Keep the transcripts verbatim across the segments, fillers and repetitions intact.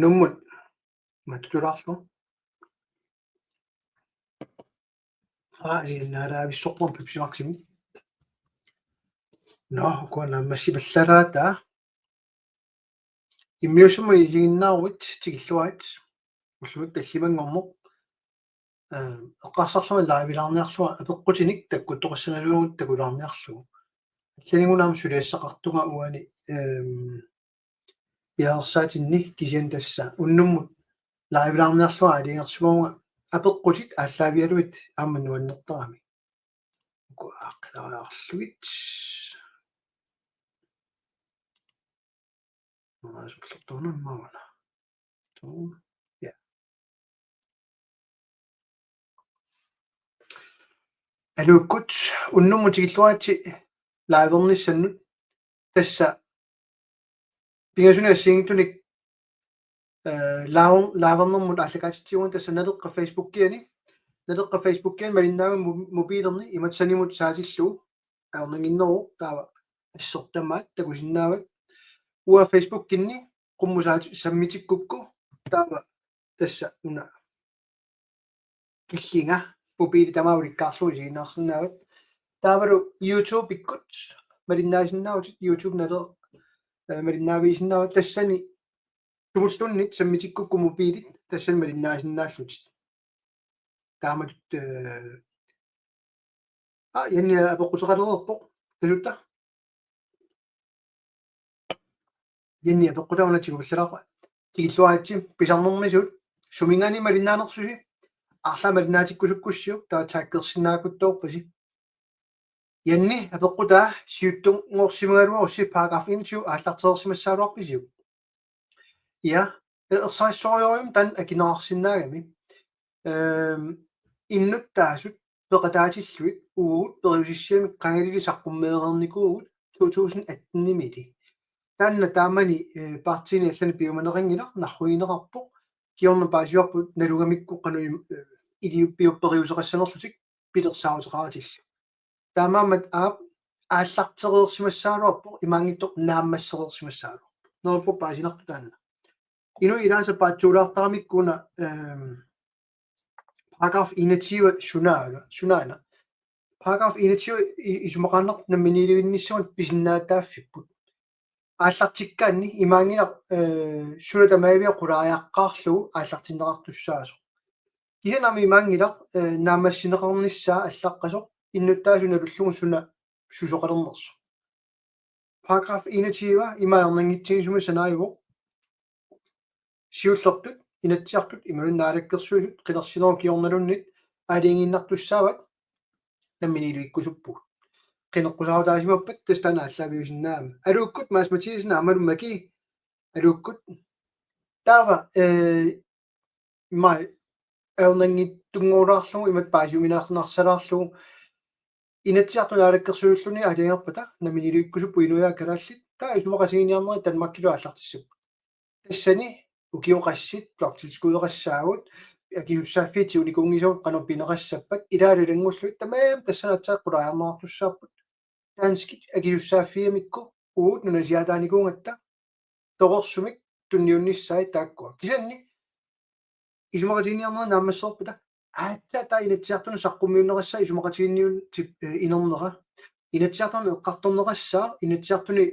Nummut matutulaarlugu. Aa, ilinnaaraavissorpun Pepsi Maximi. Nå, ukua naammassipallalaata. Immiussama isiginnaaruit tikilluarit. Ullumikkut tallimanngorneq. Ee, eqqarsarlunga live-ilaarniarlunga apeqqutinik takkuttoqassangaluarlugu takulaarniarlugu. Allaniguna aamma suliassaqartunga uani, ehm, piareersaatinni kisianni tassa unnummut live-ilaarniarlunga aalajangersimavunga apeqqutit aallaavigalugit aamma nuannertarami. Uku aaqqilariarlugit. Maa sullertuunammauna. Suu. Ja. Aluukkut unnummut tikilluaritsi live-ernissannut tassa pingasunik assigiinngitsunik, eh, live-, live-ernermut aallakaatitsivugut tassa Naleqqap Facebookiani. Naleqqap Facebookiani malinnaaviuk mo-, mobilerni imatut sanimut saatillugu ajornannginneruvoq taava assertamaat takusinnaavat. Uanga Facebookinni qummut saat-, sammitikkukku taava tassa una killinga mobili tamaat ulikkaarlugu isiginnaarsinnaavat. Taavalu YouTube-ikkut malinnaasinnaavutit, YouTube Naleq, eh, malinnaavigisinnaavara tassani sumulluunniit sammitikkukku mobilit tassani malinnaasinnaallutit. Taamatut, eh, aa, Janni apeqquteqalereerpoq. Tasutta. Janni apeqqutaa una tigupallalaarpa. Tikilluaritsi pisarnermisuut suminngaanniit malinnaanersusi. Arlaat malinnaatikkusukkussiuk taava taggersinnaakuttoorpasi. Janni apeqqutaa siuttunngorsimagaluarussi paragraf enogtyve aallartereersimassagaluarpisiuk? Ja, e-, ersarissorujussuarmik taanna akineqarsinnaagami. Ehm, innuttaasut peqataatillugit uagut periusissiamik qangalili saqqummeereernikuuvugut to tusind atten-imiilli. Taanna taamani, eh, partiini allani piumaneqanngilaq, narrugineqarpoq, kingorna paasivarput nalugamikku qanoq im-, eh, iliuppiupperiuseqassanerlutik pilersaaruteqaratillu. Taamaammat aap aallartereersimassagaluarpoq, imaanngitsoq naammassereersimassagaluarpoq. Neriuppunga paasinartoq taanna. Inuit ilaasa paatsuulaartaramikku una, ehm, paragraf enogtyve sunaana, sunaana. Paragraf enogtyve i-, isumaqaannartoq namminiilivinnissamut pisinnaatitaaffipput. Aallartikkaanni imaanngilaq, eh, suna tamaaviat qulaajaqqaarlugu aallartinneqartussaasoq. Kisianni aamma imaanngilaq, eh, naammassineqarnissaa allaqqasoq innuttaasut nalullugu suna susoqalernersoq. Paragraf enogtyve ima ajornanngitsigisumik sanaajuvoq. Siullertut, Inatsisartut, imaluunniit Naalakkersuisut, qinersinerup kingornaluunniit aalajangiinnartussaavat, namminiilivikkusuppugut. Qineqqusaarutaasimappat tassa taanna aallaaviusinnaagami. Aluukkut Mads Mathiassen aammalu Maki. Aluukkut. Taava, eh, ima ajornanngitsunnguulaarlugu imatut paasiuminarsalaarlugu Inatsisartut Naalakkersuisulluni aalajangerpata namminiilivikkusuppugut inuiaat kalaallit, taava isumaqatiginninniarnerit Danmarkilu aallartissapput. Tassani ukioqassit bloktilskuddeqassaagut, akisussaaffiit tigunikuunngisagut qanoq pineqassappat, ilaalu ilanngullugit tamarmik tassani aatsaat qulaajarneqartussaapput. Danskit akisussaaffigamikku uagut nunasiaataanikuugatta torersumik tunniunnissaat taakkua. Kisianni isumaqatiginninniarnerit naammassereerpata aatsaat taava Inatsisartuni saqqummiunneqassaaq isumaqatiginniunneq tip-, eh, inernera. Inatsisartuni eqqartorneqassaaq, Inatsisartuni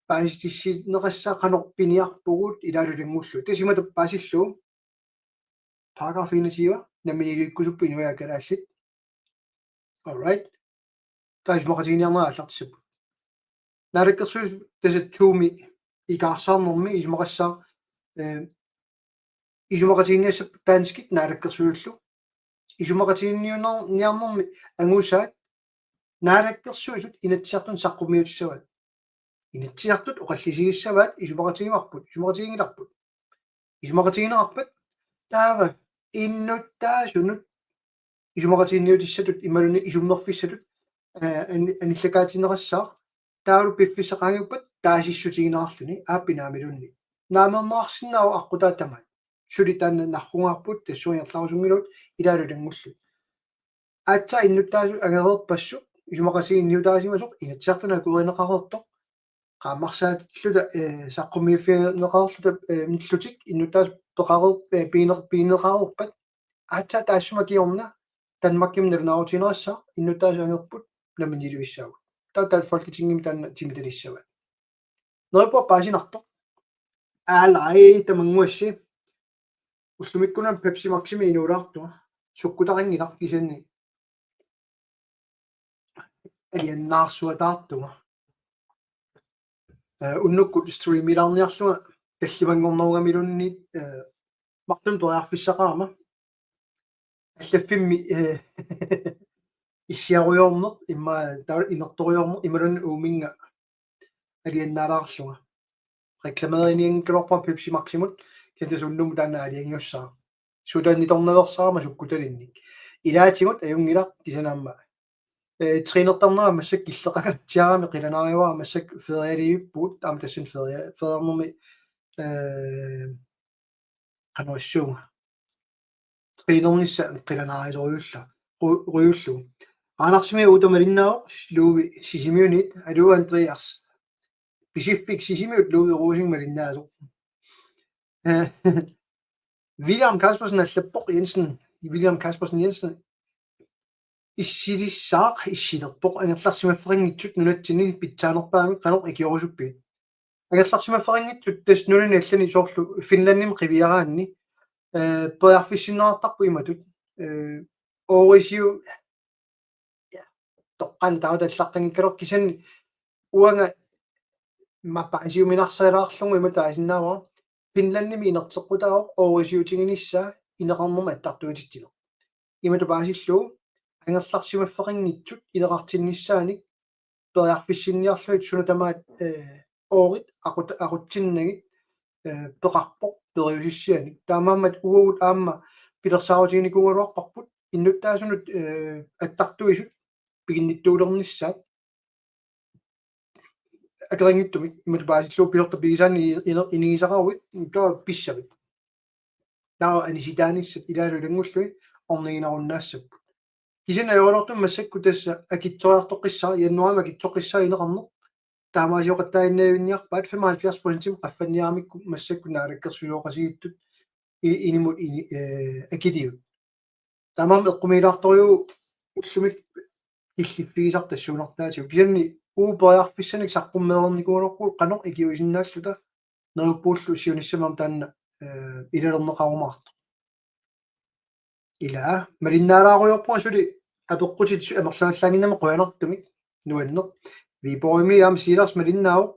paasitissinneqassaaq qanoq piniarpugut ilaalu ilanngullugit. Tassa imatut paasillugu. Paragraf enogtyve, namminiilivikkusuppugut inuiaat kalaallit. All right. Taava isumaqatiginninniarnerit aallartissapput. Naalakkersuisut tassa Zoom-i ikaarsaarnermi isumaqassaaq, eh, isumaqatiginninniassapput danskit naalakkersuisullu. Isumaqatiginninniarnermi angusaat Naalakkersuisut Inatsisartuni saqqummiutissavaat. Inatsisartut oqallisigissavaat isumaqatigivarput, isumaqatiginngilarput. Isumaqatigineqarpat taava innuttaasunut isumaqatiginniutissatut imaluunniit isummerfissatut, eh, ani-, anillakaatinneqassaaq, taavalu piffissaq qaangiuppat taasissutigineqarluni aappi naamiluunniit. Naamerneqarsinnaavoq aqqutaa tamaat. Suli taanna narrugaarput tassunga ingerlaarusunngilluinnarput ilaalu ilanngullugit. Aatsaat innuttaasut angereerpassuk isumaqatiginniutaasimasoq Inatsisartuni akuerineqareersoq qaammarsaatilluta, eh, saqqummiiffigineqarluta, eh, nillutik innuttaasut peqareer-, eh, piiner-, pineqareerpat aatsaat taassuma kingorna Danmarkimut nalunaarutigineqassaaq, innuttaasut angerput namminiilivissagut. Taava taava Folketingimi taanna timitalissavat. Neriuppunga paasinartoq. Aalai tamannguassi. Ullumikkunani Pepsi Maximi inuulaartunga. Sukkutaqanngilaq kisianni alianaarsuataartunga. Eh, unnukkut streamilaarniarlunga tallimanngornerugamiluunniit, eh, marlunnik periarfissaqarama. Allaffimmi, eh, issiarujoorneq, immaqa taava inertorujoorneq, imaluunniit uuminnga alianaalaarlunga. Reklameerinianngikkaluarpunga Pepsi Maximut, kisianni tassa unnummut taanna aalajangiussaaq. Sodanitornaveersaarama sukkutalinnik. Ilaatigut ajunngilaq kisianni aamma. Eh, trænertarnera massakkut killeqangaatsiarami qilanaariuara massakkut ferialiivippugut, aamma tassani feria-, feriarnermi, eh, qanorsuunga. Trænernissaq qilanaarisorujussuuvoq. Ru-, rujullugu. Aanarsimia uutama malinnaavoq Louis Sisimiunit, aluu Andreas. Pisiffik Sisimiut Louis Rosing malinnaasoq. Eh, William Kaspersen allappoq Jensen, William Kaspersen Jensen. Issilissaaq, issilerpoq, angerlarsimaffeqanngitsut nunatsinni pitsaanerpaamik qanoq ikiorusuppiuk? Angerlarsimaffeqanngitsut tassa nunani allani soorlu Finlandimi qiviaraanni, eh, periarfissinneqartarput imatut, eh, oorisiu-, ja, toqqaannaq taava allaqqanngikkaluarpoq kisianni uanga mappaasiuminarsalaarlugu imatut taasinnaavara Finlandimi inerteqqutaavoq oorisiutiginissaa ineqarnermut attartuititsineq. Imatut paasillugu angerlarsimaffeqanngitsut ineqartinnissaanik periarfissinniarlugit suna tamaat, eh, oorit aqut-, aqutsinnagit, eh, peqarpoq periusissianik. Taamaammat uagut aamma pilersaarutiginikuugaluarparput innuttaasunut, eh, attartuisut piginnittuulernissaat. Akeqanngitsumik imatut paasillugu pisortat pigisaanni i-, i-, inigisaqaruit taava pissamik. Taava anisitaanissat ilaalu ilanngullugit orniginarunnaassapput. Kisianni ajoraluartumik massakkut tassa akitsoriartoqqissaaq, januaarimi akitsoqqissaaq ineqarneq. Taamaasioqattaaginnavinniarpaat femoghalvfjerds procentimik qaffanniaramikku massakkut naalakkersuisooqatigiittut i-, inimut ini-, eh, akiliut. Taamaammat eqqumiilaartorujuuvoq ullumikkut killiffigisartut tassuunartaatigut. Kisianni uagut periarfissanik saqqummereernikuugaluarpugut qanoq ikiuisinnaalluta neriuppungalu siunissami aamma taanna, eh, ilalerneqarumaartoq. Ila, malinnaalaarujoorpunga suli apeqqutit su-, amerlavallaannginnami qujanartumik nuanneq. Viborgimi aamma Siilars malinnaavoq.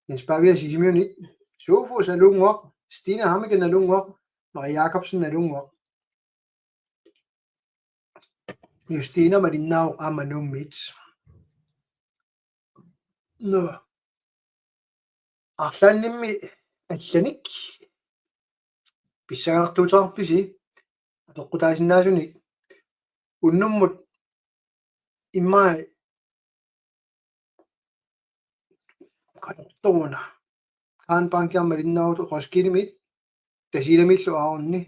Jens Pavia Sisimiunit. Sofus Alunnguaq. Stina Hammeken Alunnguaq. Maria Jakobsen Alunnguaq. Justina malinnaavoq aamma Nuummiit. Nå. Arlaannimmi allanik pissanganartuuteqarpisi apeqqutaasinnaasunik unnummut immaqa qanortoruna. Kaan Bankiar malinnaavoq Roskildemit Tasiilamiillu Aaronni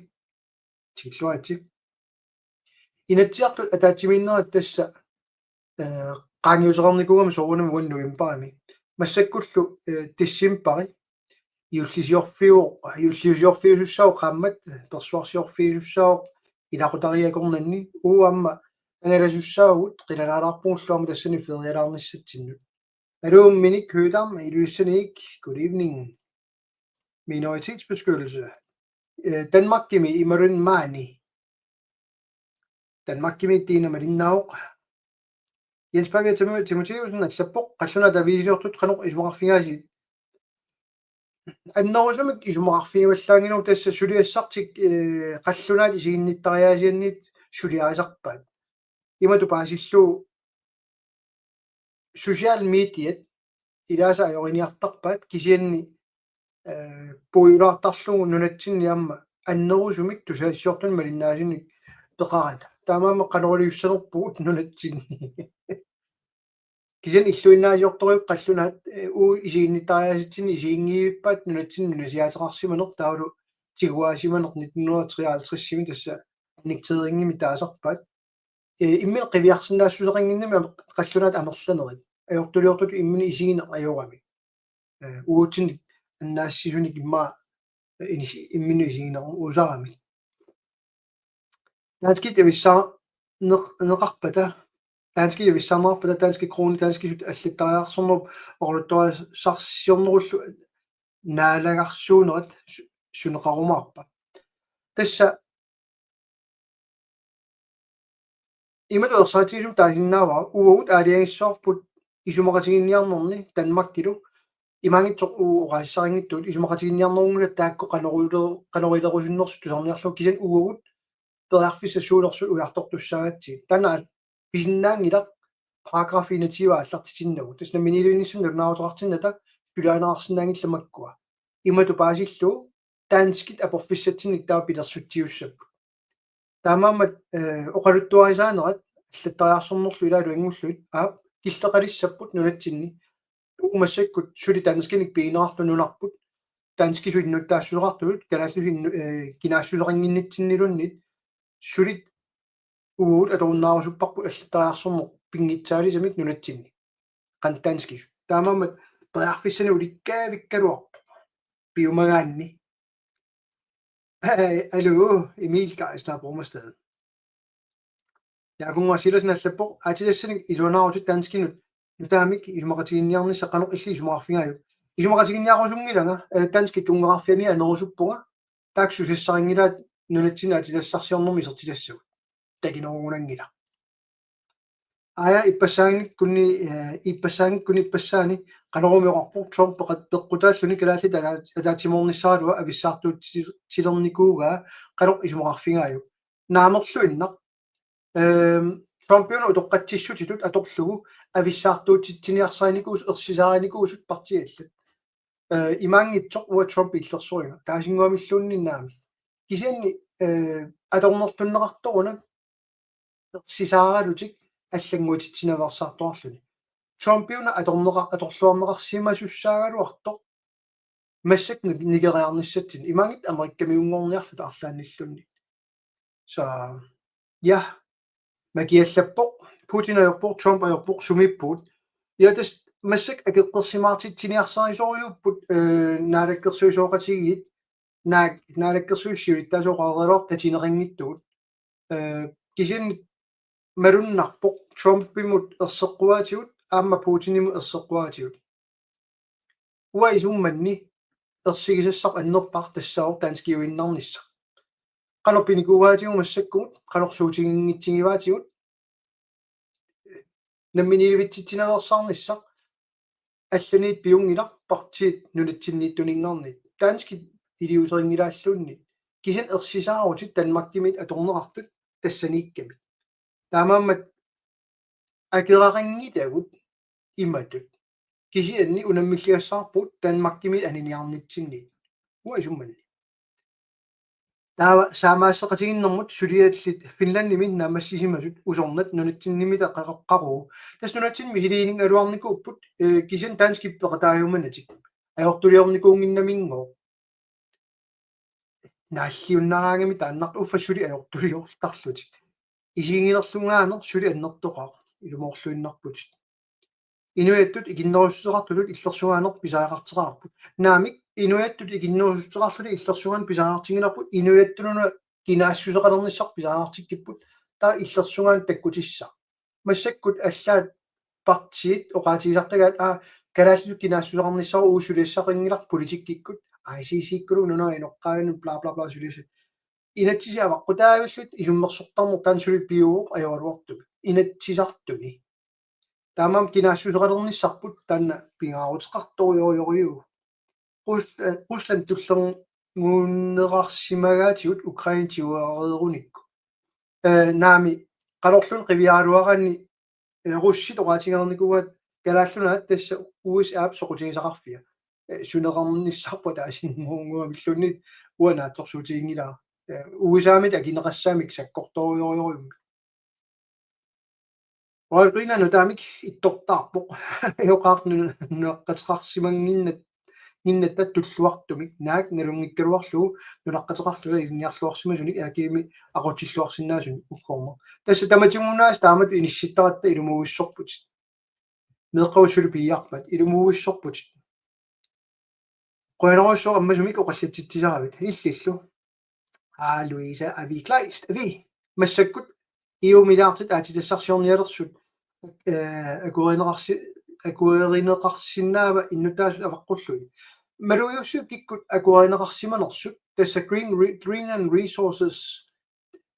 tikilluaritsi. Inatsisartut ataatsimiinnerat tassa, eh, qaangiuteqarnikuugami soorunami uani novembarimi. Massakkullu, eh, decembari juullisiorfiu-, juullisiorfiusussaavoq qaammat, eh, persuarsiorfiusussaavoq ilaqutariit akornanni, uagut aamma angalasussaavugut qilanaalaarpugullu aamma tassani ferialaarnissatsinnut. Aluu Minik Høegh-Dam, Ilulissaniit, good evening. Minoritetsbeskyttelse. Eh, Danmarkimi imaluunniit maani. Danmarkimi Tiina malinnaavoq. Jens Pavia Timo-, Timotheusen allappoq qallunaat aviisiliortut qanoq isumaqarfigaasiit. Annerusumik isumaqarfigivallaanngilagut tassa suliassartik, eh, qallunaat isiginnittariaasianniit suliarisarpaat. Imatut paasillugu social mediat ilaasa ajoriniartarpaat kisianni, eh, puigulaartarlugu nunatsinni aamma annerusumik tusagassiortunik malinnaasunik peqarata. Taamaammat qanoruliussanerpugut nunatsinni. Kisianni illuinnaasiortorujuupput qallunaat, eh, uagut isiginnittariaasitsinni isiginngivippaat nunatsinni nunasiaateqarsimaneq taavalu tiguaasimaneq nitten hundrede og treoghalvtredsimi tassa annekteringimi taasarpaat. Eh, imminut qiviarsinnaassuseqannginnami am-, qallunaat amerlanerit. Ajortuliortutut imminut isigineq ajorami. eh, uatsinnit annaassisunik immaqa, eh, inis-, imminut isigineqarneq usaramik. Danskit avissaarneq-, neqarpata, danskit avissaarneqarpata, danske krone, danskisut allattariarsornerup oqaluttuarisarsiornerullu naalagarsuunerat su-, suneqarumaarpa. Tassa imatut ersaritigisumik taasinnaavara uagut aalajangissavarput isumaqatiginninniarnerni Danmarkilu imaanngitsoq uagut oqaasissaqanngitsut isumaqatiginninniarnerunngillat taakku qanoruule-, qanorulerusunnersut tusarniarlugu kisianni uagut periarfissat suunersut ujartortussaagatsigit. Taanna pisinnaanngilaq paragraf enogtyve aallartitinnagu. Tassa namminiilivinnissamut nalunaaruteqartinnata suliarineqarsinnaanngillat makkua. Imatut paasillugu danskit aporfissatsinnik taava pilersutsiussapput. Taamaammat, eh, oqaluttuarisaanerat allattariarsornerlu ilaalu angullugit aap killeqalissapput nunatsinni. Uagut massakkut suli danskinik pigineqartut nunarput. Danskisut innuttaassuseqartutut, kalaallisut innu-, eh, kinaassuseqannginnitsinniluunniit sulit uagut atorunnaarusupparput allattariarsorneq pinngitsaalisamik nunatsinni. Qanoq danskisut. Taamaammat periarfissanik ulikkaavikkaluarpoq. Piumagaanni. Hej, aluu, Emil Geisler, borgmester. Jaakunngua Silasen allappoq, aatsitassanik iluanaarutit danskinut nutaamik isumaqatiginninniarnissaq qanoq illit isumaqarfigaajuk? Isumaqatiginniarusunngilanga, eh, danskit kunngeqarfianni anerusuppunga, taakku susassarinngilaat nunatsinni aatsitassarsiornermi isertitassagut. Takinerugunanngilaq. Aaja, ippassaanngikkunni, eh, ippassaanngikkunni ippassaani, qanorumi oqarpoq Trump peqat-, peqqutaalluni kalaallit ata-, ataatsimoornissaraluaq avissaartuutsilernikuugaa qanoq isumaqarfigaajuk? Naamerluinnaq. Ehm, Trumpiuna utoqqatsissutitut atorlugu avissaartuutitsiniarsarinikuusut, ersisaarinikuusut partiit allat. Eh, imaanngitsoq uanga Trump illersoriga. Taasinnguamilluunniit naamik. Kisianni, eh, atornerlunneqartoruna ersisaaralutik allannguutitsinaveersaartoqarluni. Trumpiuna atorneqa-, atorluarneqarsimasussaagaluartoq massakkut ni-, nikeriarnissatsinnik. Imaanngitsoq Amerikkamiunngorniarluta arlaannilluunniit. Så, ja. Makiallappoq, Putin ajorpoq, Trump ajorpoq, sumiippugut. Ja, tassa massakkut akeqqersimaartitsiniarsarisoriupput, eh, naalakkersuisooqatigiit, naak-, naalakkersuisut siulittaasuuqaraluartut tatineqanngitsugut. Eh, kisianni malunnarpoq Trumpimut erseqquaatigut, aamma Putinimut erseqquaatigut. Uanga isummanni ersigisassaq annerpaaq tassaavoq danskiuinnarnissaq. Qanoq pinikuugaatigut massakkumut, qanoq suutiginngitsigivaatigut, namminiilivitsitsinaveersaarnissaq, allaniit piunngilaq partiit nunatsinniittuninngaanniit. Danskit iliuuserinngilaarluunniit. Kisianni ersisaarutit Danmarkimiit atorneqartut tassaniikkamik. Taamaammat akeraqanngitagut imatut. Kisianni unammilligassaarpugut Danmarkimiit aniniarnitsinniit. Uanga isummanni. Taava saamaasseqatigiinnermut suliallit Finlandimi naammassisimasut usornat nunatsinniimmita qaqaqqarugu. Tassa nunatsinni misiliininngaluarnikuupput, eh, kisianni danskit peqataajumanatik. Ajortuliornikuunnginnamigooq. Naalliunnaraangami taannartoq uffa suli ajortuliortarlutik. Isigilerlugaaneq suli annertoqaaq ilumoorluinnarputit. Inuiattut ikinnerussuteqartutut illersugaaneq pisariaqarteqarput. Naamik, inuiattut ikinnerussuteqarlutik illersugaaneq pisariaqartinngilarput, inuiattununa kinaassuseqalernissaq pisariaqartikkipput, taava illersugaaneq takkutissaq. Massakkut allaat partiit oqaatigisartagaat, aa, kalaallisut kinaassuseqarnissaq uagut suliassaqanngilaq politikkikkut, I C C-kkuluunniit nunap inoqqaavinut, bla, bla, bla, suliassat. Inatsisit avaqqutaavillutik isummersortarneq taanna suli piuvoq ajoraluartumik. Inatsisartuni. Taamaammat kinaassuseqalernissarput taanna pingaaruteqartorujorujorujuu. Rus-, eh, Rusland tullermuunneqarsimagaatigut Ukraine tiguareerunikku. Eh, naamik, qanorluunniit qiviaraluaraanni, eh, russit oqaatigereernikuuaat Kalaallit Nunaat tassa U S A-p soqutigisaqarfia. Eh, suneqarnissarput ataasinnguunnguamilluunniit uanga naatsorsuutiginngilara. Eh, U S A-mit akineqassammik sakkortoorujorujussuarmik. Royal Greenland nutaamik ittortaarpoq. Ajoqaaq nu-, nunaqqateqarsimannginnat-, nginnatta tulluartumik, naak nalunngikkaluarlugu nunaqqateqarluta ilinniarluarsimasunik aakimi aqutsilluarsinnaasunik uggorneq. Tassa tamatigut-una taamatut inissittaratta ilumuuissorput. Meeqqavut suli piiarpat ilumuuissorput. Qujanarsuaq ammasumik oqallitsitsisaravit. Illillu. Aa, Louise Avi Kleist, Avi. Massakkut E U-milliardit aatsitassarsiornialersut, eh, akuerineqarsi-, akuerineqarsinnaava innuttaasut avaqqullugit. Malugiussiuk kikkut akuerineqarsimanersut, tassa Green Re-, Greenland Resources,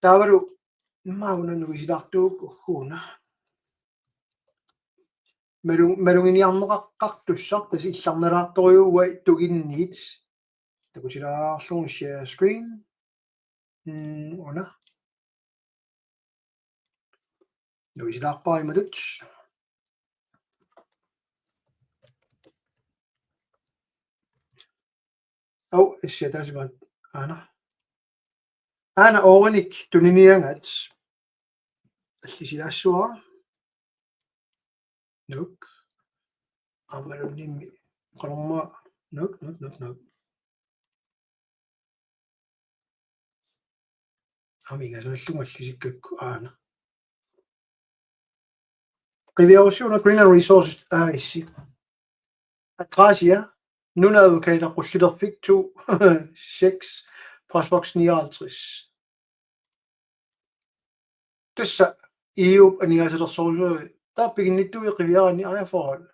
taavalu, immaqa una nuisilaartuukkukku una. Malu-, maluginiarneqaqqartussaq, tassa illarnalaartorujuuvoq tuginniit. Takutilaarlugu share screen. Mm, una. Nuisilaarpara imatut. Au, issia taasimaat. Aana. Aana oorinik tuniniagat. Allisilaassuara. Nuk. Aammalunniimmi. Qanormaa. Nuk, nuk, nuk, nuk. Amiga, soorlu allisikkakku aana. Qiviarussi una Greenland Resources A/S. Adressia, Nunadvokater, Qullilerfik to seks, postboks nioghalvtreds. Tassa E U aningaasalersorlugu, taava piginnittuui qiviaraanni aja forhold.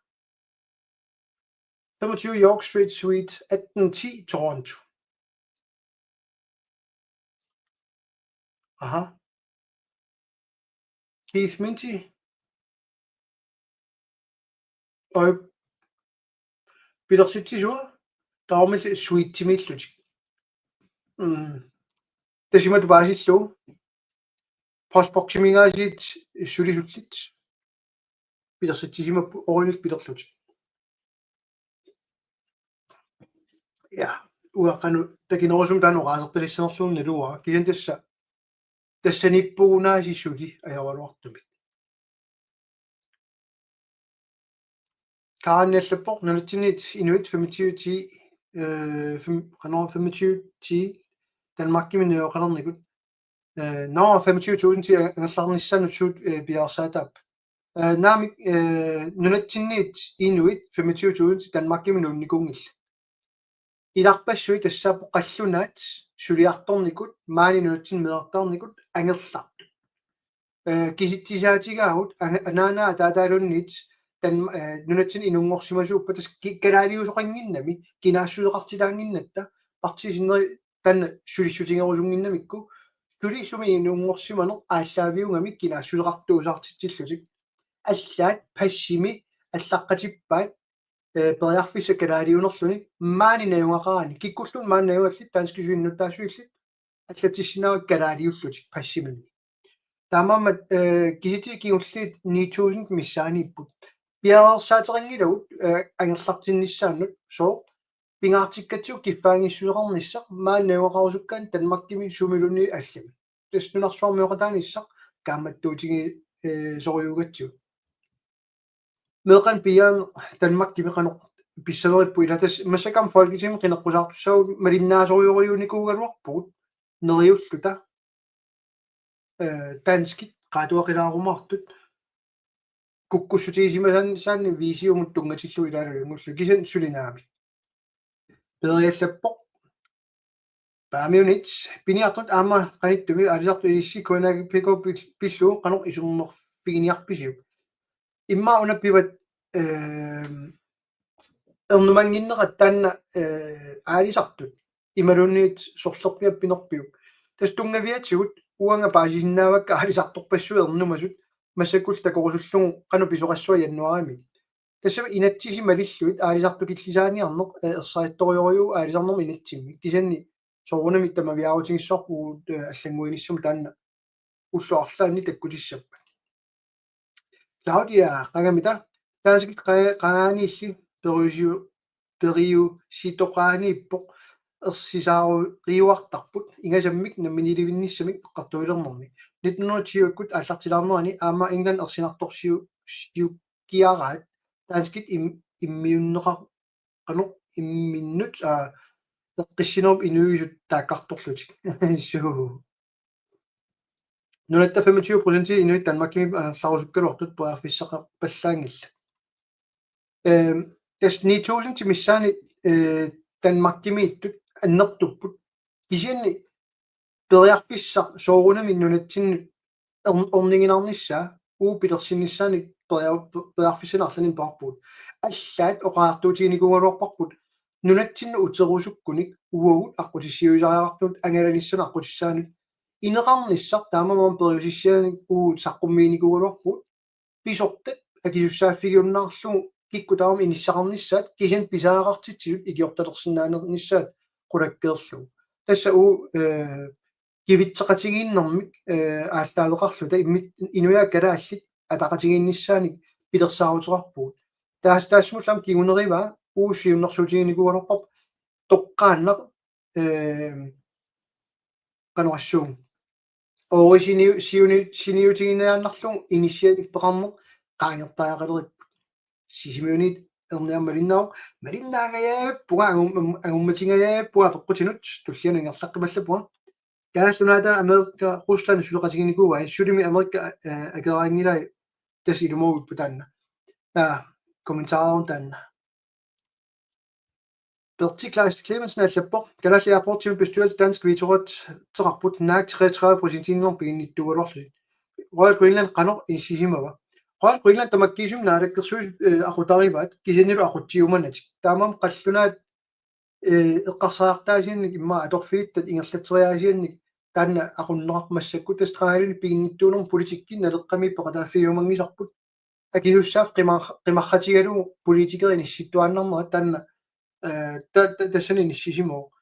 Femogtyve York Street, Suite atten ti, Toronto. Aha. Keith Minty. Oj. Pilersitsisua. Taamaalillutik suitimiillutik. Mm. Tassa imatut paasillugu. Postboksiminngaasiit sulisullit. Pilersitsisimapput oorinik pilerlutik. Ja, uanga qanoq takinerusumik taanna oqaasertalissanerlugu naluara. Kisianni tassa, tassaniippugunaasiit suli ajoraluartumik. Kaanni allappoq, nunatsinniit inuit femogtyve ti, øh, fem-, qanoq femogtyve ti, Danmarkimi najugaqalernikut. Øh, nå, femogtyve tusind ti angerlarnissaanut suut, øh, piareersaataap. Øh, naamik, øh, nunatsinniit inuit femogtyve tusind ti Danmarkimi nuunnikuunngillat. Ilarpassui tassaapput qallunaat suliartornikut, maani nunatsinni meerartaarnikut angerlartut. Øh, kisitsisaatigaavut, ana-, anaanaa ataataaluunniit, tan-, øh, nunatsinni inunngorsimasuuppat tassa ki-, kalaaliusoqannginnami, kinaassuseqartitaannginnatta, partiit sinneri taanna sulissutigerusunnginnamikku, suli sumi inunngorsimaneq aallaaviugamik kinaassuseqartuusaartitsillutik. Allaat passimi allaqqatippaat, øh, periarfissaq kalaaliunerluni, maani najugaqaraanni, kikkulluunniit maani najugallit, danskisut innuttaassusillit, allatissinnaavatit kalaaliullutik passiminni. Taamaammat, øh, kisitsisit kingulliit ni tusind missaaniipput. Piareersaateqanngilagut, øh, angerlartinnissaannut, sooq, pingaartikkatsigu kiffaanngissuseqarnissaq, maani najugaqarusukkaanni Danmarkimi sumiluunniit allami. Tassa nunarsuarmioqataanissaq kaammattuutigi-, øh, sorujuugatsigu. Meeqqat piaat Danmarkimi qanoq pissaneripput, ila tassa massakkut aamma Folketingimi qineqqusaartussaagut malinnaasorujorujuunikuugaluarpugut neriulluta, øh, danskit qaatuaqilaarumaartut kukkussutigisimasaanni, saanni V C-mut tunngatillugu ilaalu ilanngullugit, kisianni suli naamik. Peeriallappoq. Paamiunit, piniartut aamma qanittumi aalisartut ilissi K N A K P K pil-, pillugu qanoq isummerfiginiarpisiuk. Immaqa una pivat, øh, ernumannginnerat taanna, øh, aalisartut. Imaluunniit sorlerpiaq pinerpiuk. Tassa tunngaviatigut uanga paasisinnaavakka aalisartorpassuit ernumasut massakkullu takorusullugu qanoq pisoqassua januaarimi. Tassami inatsisit malillugit aalisartukillisaaniarneq, øh, ersarittorujorujuuvoq aalisarnermut inatsimmik. Kisianni soorunami tamaviaarutigissavarput, øh, allannguinissamut taanna ullut arlaanni takkutissappat. Claudia, qangamita, danskit qa-, qangaaniilli periusiu-, periusitoqaaniippoq ersisaarujuartarput, ingasammik namminiilivinnissamik eqqartuilernermi. Nitten hundrede og tyve-kkut aallartilaarnerani aamma England ersinartorsiu-, siukkiaraat, danskit im-, immiunneqa-, qanoq imminnut, aa, eqqissinerup inuiusut taakkartorlutik. Suu. Nunatta femogtyve procent inuit Danmarkimi angerlarusukkaluartut periarfissaqarpallaanngillat. Øhm, tassa ni tusind missaani, øh, Danmarkimiittut annertupput. Kisianni periarfissaq soorunami nunatsinnut orn-, orniginarnissaa, uagut pilersinnissaannik peria-, periarfissanik arlaannik peqarpugut. Allaat oqariartuutiginikuugaluarparput nunatsinnut uterusukkunik uagut aqqutissiuisariaqartunut angalanissanut aqqutissaanik ineqarnissaq taamaammat periusissianik uagut saqqummiinikuugaluarpugut. Pisortat akisussaaffigiunnaarlugu kikkut tamarmik inissaqarnissaat kisianni pisariaqartitsisut ikiortalersinnaanissaat qulakkeerlugu. Tassa uagut, eh, kivitseqatigiinnermik, eh, aallaaveqarluta immit-, inuiaat kalaallit ataqatigiinnissaannik pilersaaruteqarpugut. Taas-, taassumullu aamma kingunerivaa uagut siunnersuutiginikuugaluarparput toqqaannaq, eh, qanoq oqassuunga. Oorisiniu-, siuni-, siniutiginiaannarlugu inissianik peqarneq qaangertariaqaleripput. Sisimiunit erniarmat malinnaavoq, malinnaangajappunga angum-, angummatingajappunga apeqqutinut, tullianut ingerlaqqimallappunga. Kalaallit Nunaata Amerika Rusland suleqatiginikuuai, sulimi Amerika, eh, akeraarinngilai, tassa ilumoorput taanna. Taava kommentaarerun taanna. Berti Kleist Clemmensen allappoq: Kalaallit Airportsimi bestyrelse dansk vetoret-, -teqarput, naak treogtredive procentiinnarmik piginnittuugaluarlutik. Royal Greenland qanoq inissisimava? Royal Greenland tamakkiisumik naalakkersuisut, eh, aqutarivaat, kisiannili aqutsiumanatik. Taamaammat qallunaat, eh, eqqarsariartaasiannik immaqa atorfilittat ingerlatseriaasiannik taanna aqunneqarpoq massakkut, tassa qangali piginnittuunermut politikki Naleqqami peqataaffigiumanngisarput. Akisussaaffiit qimar-, qimarratigalugu politikerit inissittuaannarnerat taanna, eh, ta-, ta-, tassani inissisimavoq.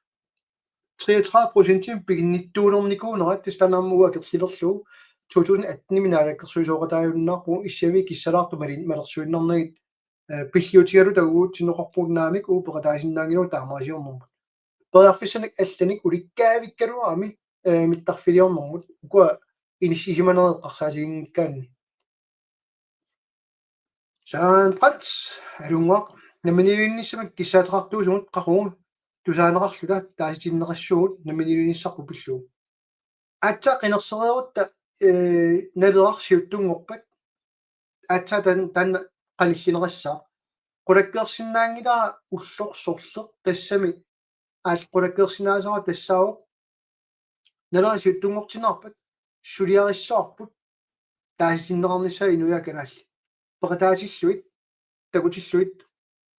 Treogtredive procentimik piginnittuulernikuunera, tassa taanna aamma uagut akerlilerlugu to tusind attenimi naalakkersuisooqataajunnaarpugut, issiaviit kissalaartut malin-, malersuinnarnagit, eh, pilliutigaluta uagutsinnut oqarpugut naamik uagut peqataasinnaanngilagut taamaasiornermut. Periarfissanik allanik ulikkaavikkaluarami, eh, mittarfiliornermut, ukua inissisimanerat eqqarsaatiginngikkaanni. Søren Brandt, alunnguaq: Namminiilivinnissamik kissaateqartuusugut qaqugu tusaaneqarluta taasitinneqassuugut, namminiilivinissarput pillugu. Aatsaat qinersereerutta, eh, Naleraq siuttunngorpat. Aatsaat tan-, taanna qanillineqassaaq. Qulakkeersinnaanngilara ulloq sorleq, tassami aal qulakkeersinnaasara tassaavoq Naleraq siuttunngortinneqarpat suliarissavarput taasitinneqarnissaa inuiaat kalaallit. Peqataatillugit, takutillugit,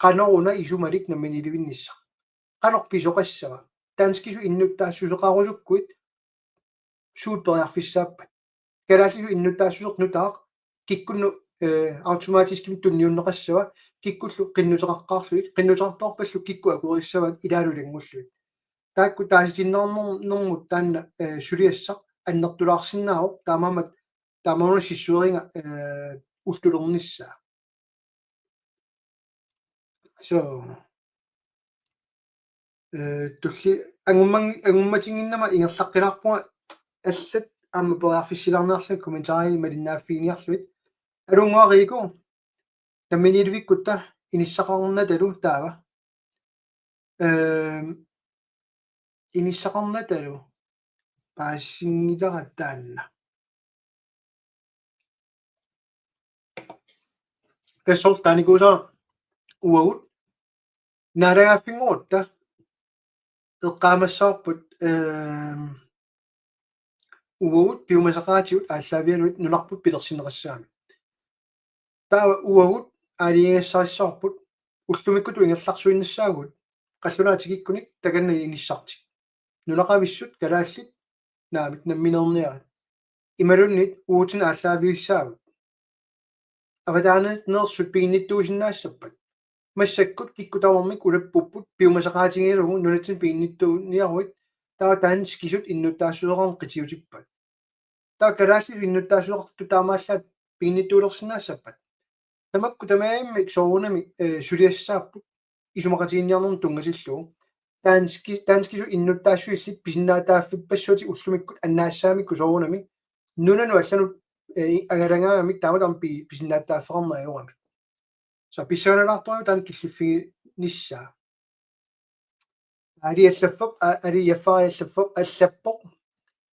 qanoruna isumalik namminiilivinnissaq. Qanoq pisoqassava? Danskisut innuttaassuseqarusukkuit suut periarfissaappat? Kalaallisut innuttaassuseq nutaaq kikkunnut, eh, automatiskimik tunniunneqassava, kikkullu qinnuteqaqqaarlugit, qinnuteqartoqarpallu kikkut akuerissavaat ilaalu ilanngullugit. Taakku taasitinneqarnermut taanna, eh, suliassaq annertulaarsinnaavoq, taamaammat taamaammat sissueriga, eh, ullulernissaa. So, eh, tulli angumman-, angummatinnginnama ingerlaqqilaarpunga, allat aamma periarfissilaarniarlugit kommentarit malinnaaffiginiarlugit. Alunnguaq Riku, namminiilivikkutta inissaqarnatalu taava. Ehm, inissaqarnatalu paasinngilara taanna. Tassalu taanikuusara uagut naalagaaffinngorutta eqqaamassavarput, ehm, uagut piumasaqaatigut aallaavigalugit nunarput pilersinneqassagamik. Taava uagut aalajangissarissavarput ullumikkutut ingerlarsuinnassaagut qallunaat tikikkunik takanna inissartik. Nunaqavissut kalaallit naamik nammineerniarit. Imaluunniit uagutsinnut aallaavigissaagut. Avataaniinneersut piginnittuusinnaassappat. Massakkut kikkut tamarmik ulappupput piumasaqaatigigalugu nunatsinnut piginnittuuniaruit, taava danskisut innuttaassuseqarneq qitiutippat. Taava kalaallisut innuttaassuseqartut taamaallaat piginnittuulersinnaassappat. Tamakku tamarmik soorunami, eh, suliassaapput isumaqatigiinniarnermut tunngatillugu. Danski-, danskisut innuttaassusillit pisinnaatitaaffippassuatik ullumikkut annaassagamikku soorunami nunanut allanut, eh, angalagaagamik taamatut aamma pi-, pisinnaatitaaffeqarneq ajoramik. So pissanganalaartorujuk taanna killiffiginissaa. Aali allaffap, a-, aali jaffari allaffap, allappoq.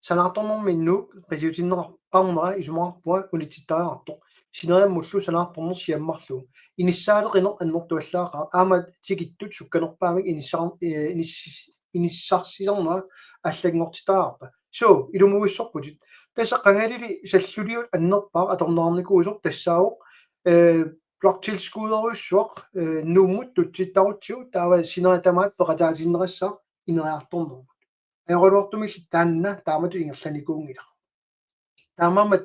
Sanaartornermi Nuuk qitiutinneqarnera isumaqarpunga unitsittariaqartoq. sineriammullu sanaartorneq siammarlugu. Inissaaleqineq annertuallaaqaaq. Aamma tikittut sukkanerpaamik inissar-, eh, inis-, inissarsisarnera allanngortitaqarpa. So, ilumuissorputit. Tassa qangalili salluliut annerpaaq atorneqarnikuusoq tassaavoq, eh, bloktilskudderujussuaq, eh, Nuummut tutsittarutsigu taava sineriak tamaat peqataatinneqassaaq ineriartornermut. Ajoraluartumilli taanna taamatut ingerlanikuunngilaq. Taamaammat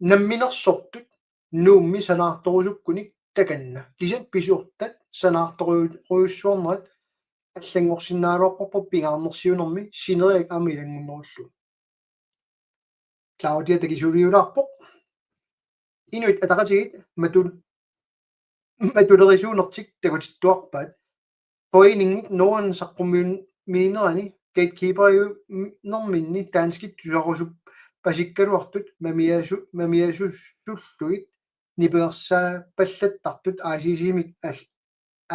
namminersortut Nuummi sanaartorusukkunik takanna. Kisianni pisuertat sanaartorujussuarnerat allanngorsinnaagaluarparput pingaarnersiuinermi sineriak aamma ilanngunnerullugu. Claudia takisuuliulaarpoq. Inuit Ataqatigiit matul-, matulerisuunertik takutittuarpaat. Foreningit Norden saqqummiun-, miinerani gatekeeperiunerminni danskit tusarusup pasikkaluartut mamiasu-, mamiasusullugit nipangersaapallattartut A C C-mik al-,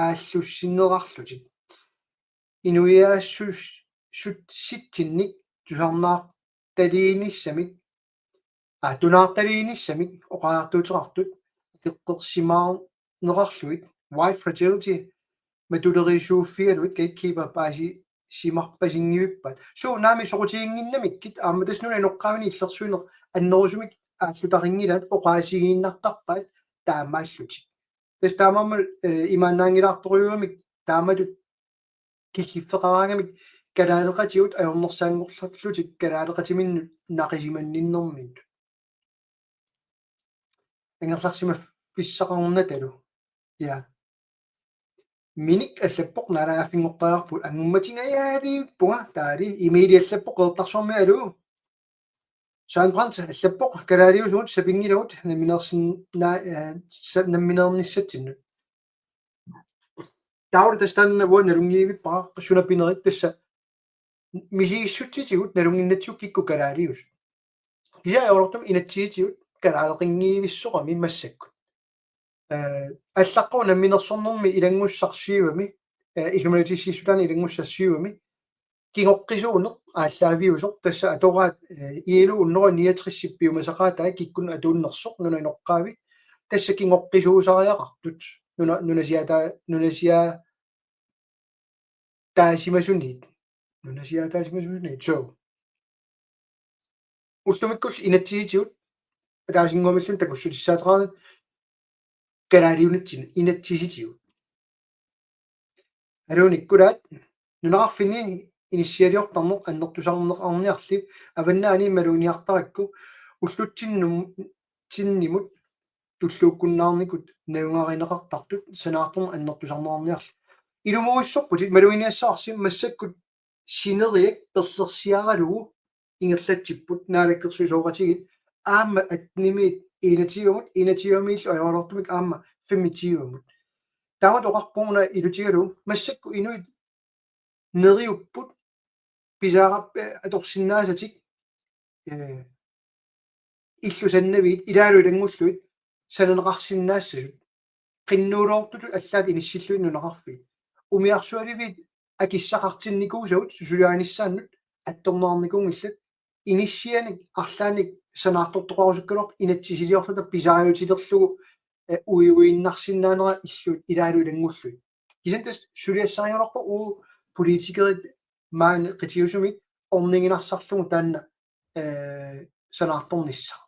aallussinneqarlutik. Inuiaassus-, sut-, sitsinnik tusarnaartaliinissamik, aa, tunaartaliinissamik oqariartuuteqartut akeqqersimaarneqarlugit, white fragility, matulerisuuffigalugit gatekeeper paasi-, simarpasinngivippaat. So, naamik soqutiginnginnamikkit, aamma tassa nunap inoqqaavini illersuineq annerusumik aallutarinngilaat oqaasigiinnartarpaat taamaallutik. Tassa taamaammat, eh, imaannaanngilaartorujuumik taamatut killiffeqaraangamik kalaaleqatigut ajornersaanngorlutik kalaaleqatiminnut naqisimanninnerminnut. Angerlarsimaffissaqarnatalu. Ja. Minik allappoq naalagaaffinngortariaqarpugut angummatinngajaaliippunga taali. Emil allappoq Qeqertarsuarmiit aluu. Søren Brandt allappoq kalaaliusugut sapinngilagut nammineersin-, na-, eh, sa-, nammineernissatsinnut. Taava tassa taanna uanga nalunngivippara suna pinerit tassa misigissutsitigut nalunnginnatsigu kikkut kalaaliusut. Kisianni ajoraluartumik inatsisitigut kalaaleqinngivissoqami massakkut. Eh, allaqqavoq namminersornermi ilanngussaq syvimi, eh, isumalatissiissutaani ilanngussaq syvimi, kingoqqisuuneq aallaaviusoq tassa atoraat, eh, I L O hundrede niogtres piumasaqaatai kikkunnut atuunnersoq nunap inoqqaavi, tassa kingoqqisuusariaqartut nuna-, nunasiaataa-, nunasiaa-, taasimasuniit. Nunasiaataasimasuniit. So. Ullumikkullu inatsisitigut ataasinnguamilluunniit takussutissaateqarnata kalaaliunitsinni inatsisitigut. Aluunikkulaat nunaqarfinni inissialiortarneq annertusarneqarniarli avannaani maluginiartarakku ullutsinnum-, tinnimut tulluukkunnaarnikut najugarineqartartut sanaartorneq annertusarneqarniarli. Ilumuissorputit maluginiassavarsi massakkut sineriak perlersiaralugu ingerlatsipput naalakkersuisooqatigiit aamma attenimiit enogtyvemut, enogtyvemiillu ajoraluartumik aamma femogtyvemut. Taamatut oqarpunga una ilutigalugu massakkut inuit neriupput pisaarap-, eh, atorsinnaasatik, eh, illusannaviit ilaalu ilanngullugit sananeqarsinnaassasut. Qinnuuloortutut allaat inissillugit nunaqarfiit. Umiarsualiviit akissaqartinnikuusagut susuliaanissaannut attorneqarnikuunngillat. Inissianik arlaannik sanaartortoqarusukkaluarpat inatsisiliorluta pisaajutilerlugu, eh, uiuiinnarsinnaanera illuit ilaalu ilanngullugit. Kisianni tassa suliassarigaluarpoq uagut politikerit maani qitiusumik orniginarsarlugu taanna, eh, sanaartornissaq.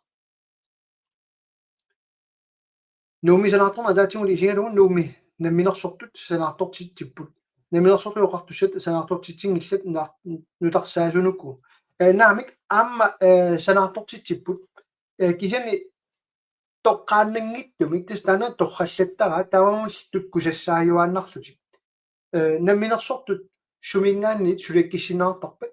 Nuummi sanaartorneq ataatsimoorluni isigalugu Nuummi namminersortut sanaartortitsipput. Namminersortut oqartussat sanaartortitsinngillat nutar-, nutarsaasunukku. Eh, naamik aamma, eh, sanaartortitsipput. Eh, kisianni toqqaannanngitsumik tassa taanna torrallattaraa taamaammallu tukkusassaajuaannarlutik. Eh, namminersortut suminngaanniit suliakkissinneqartarpat.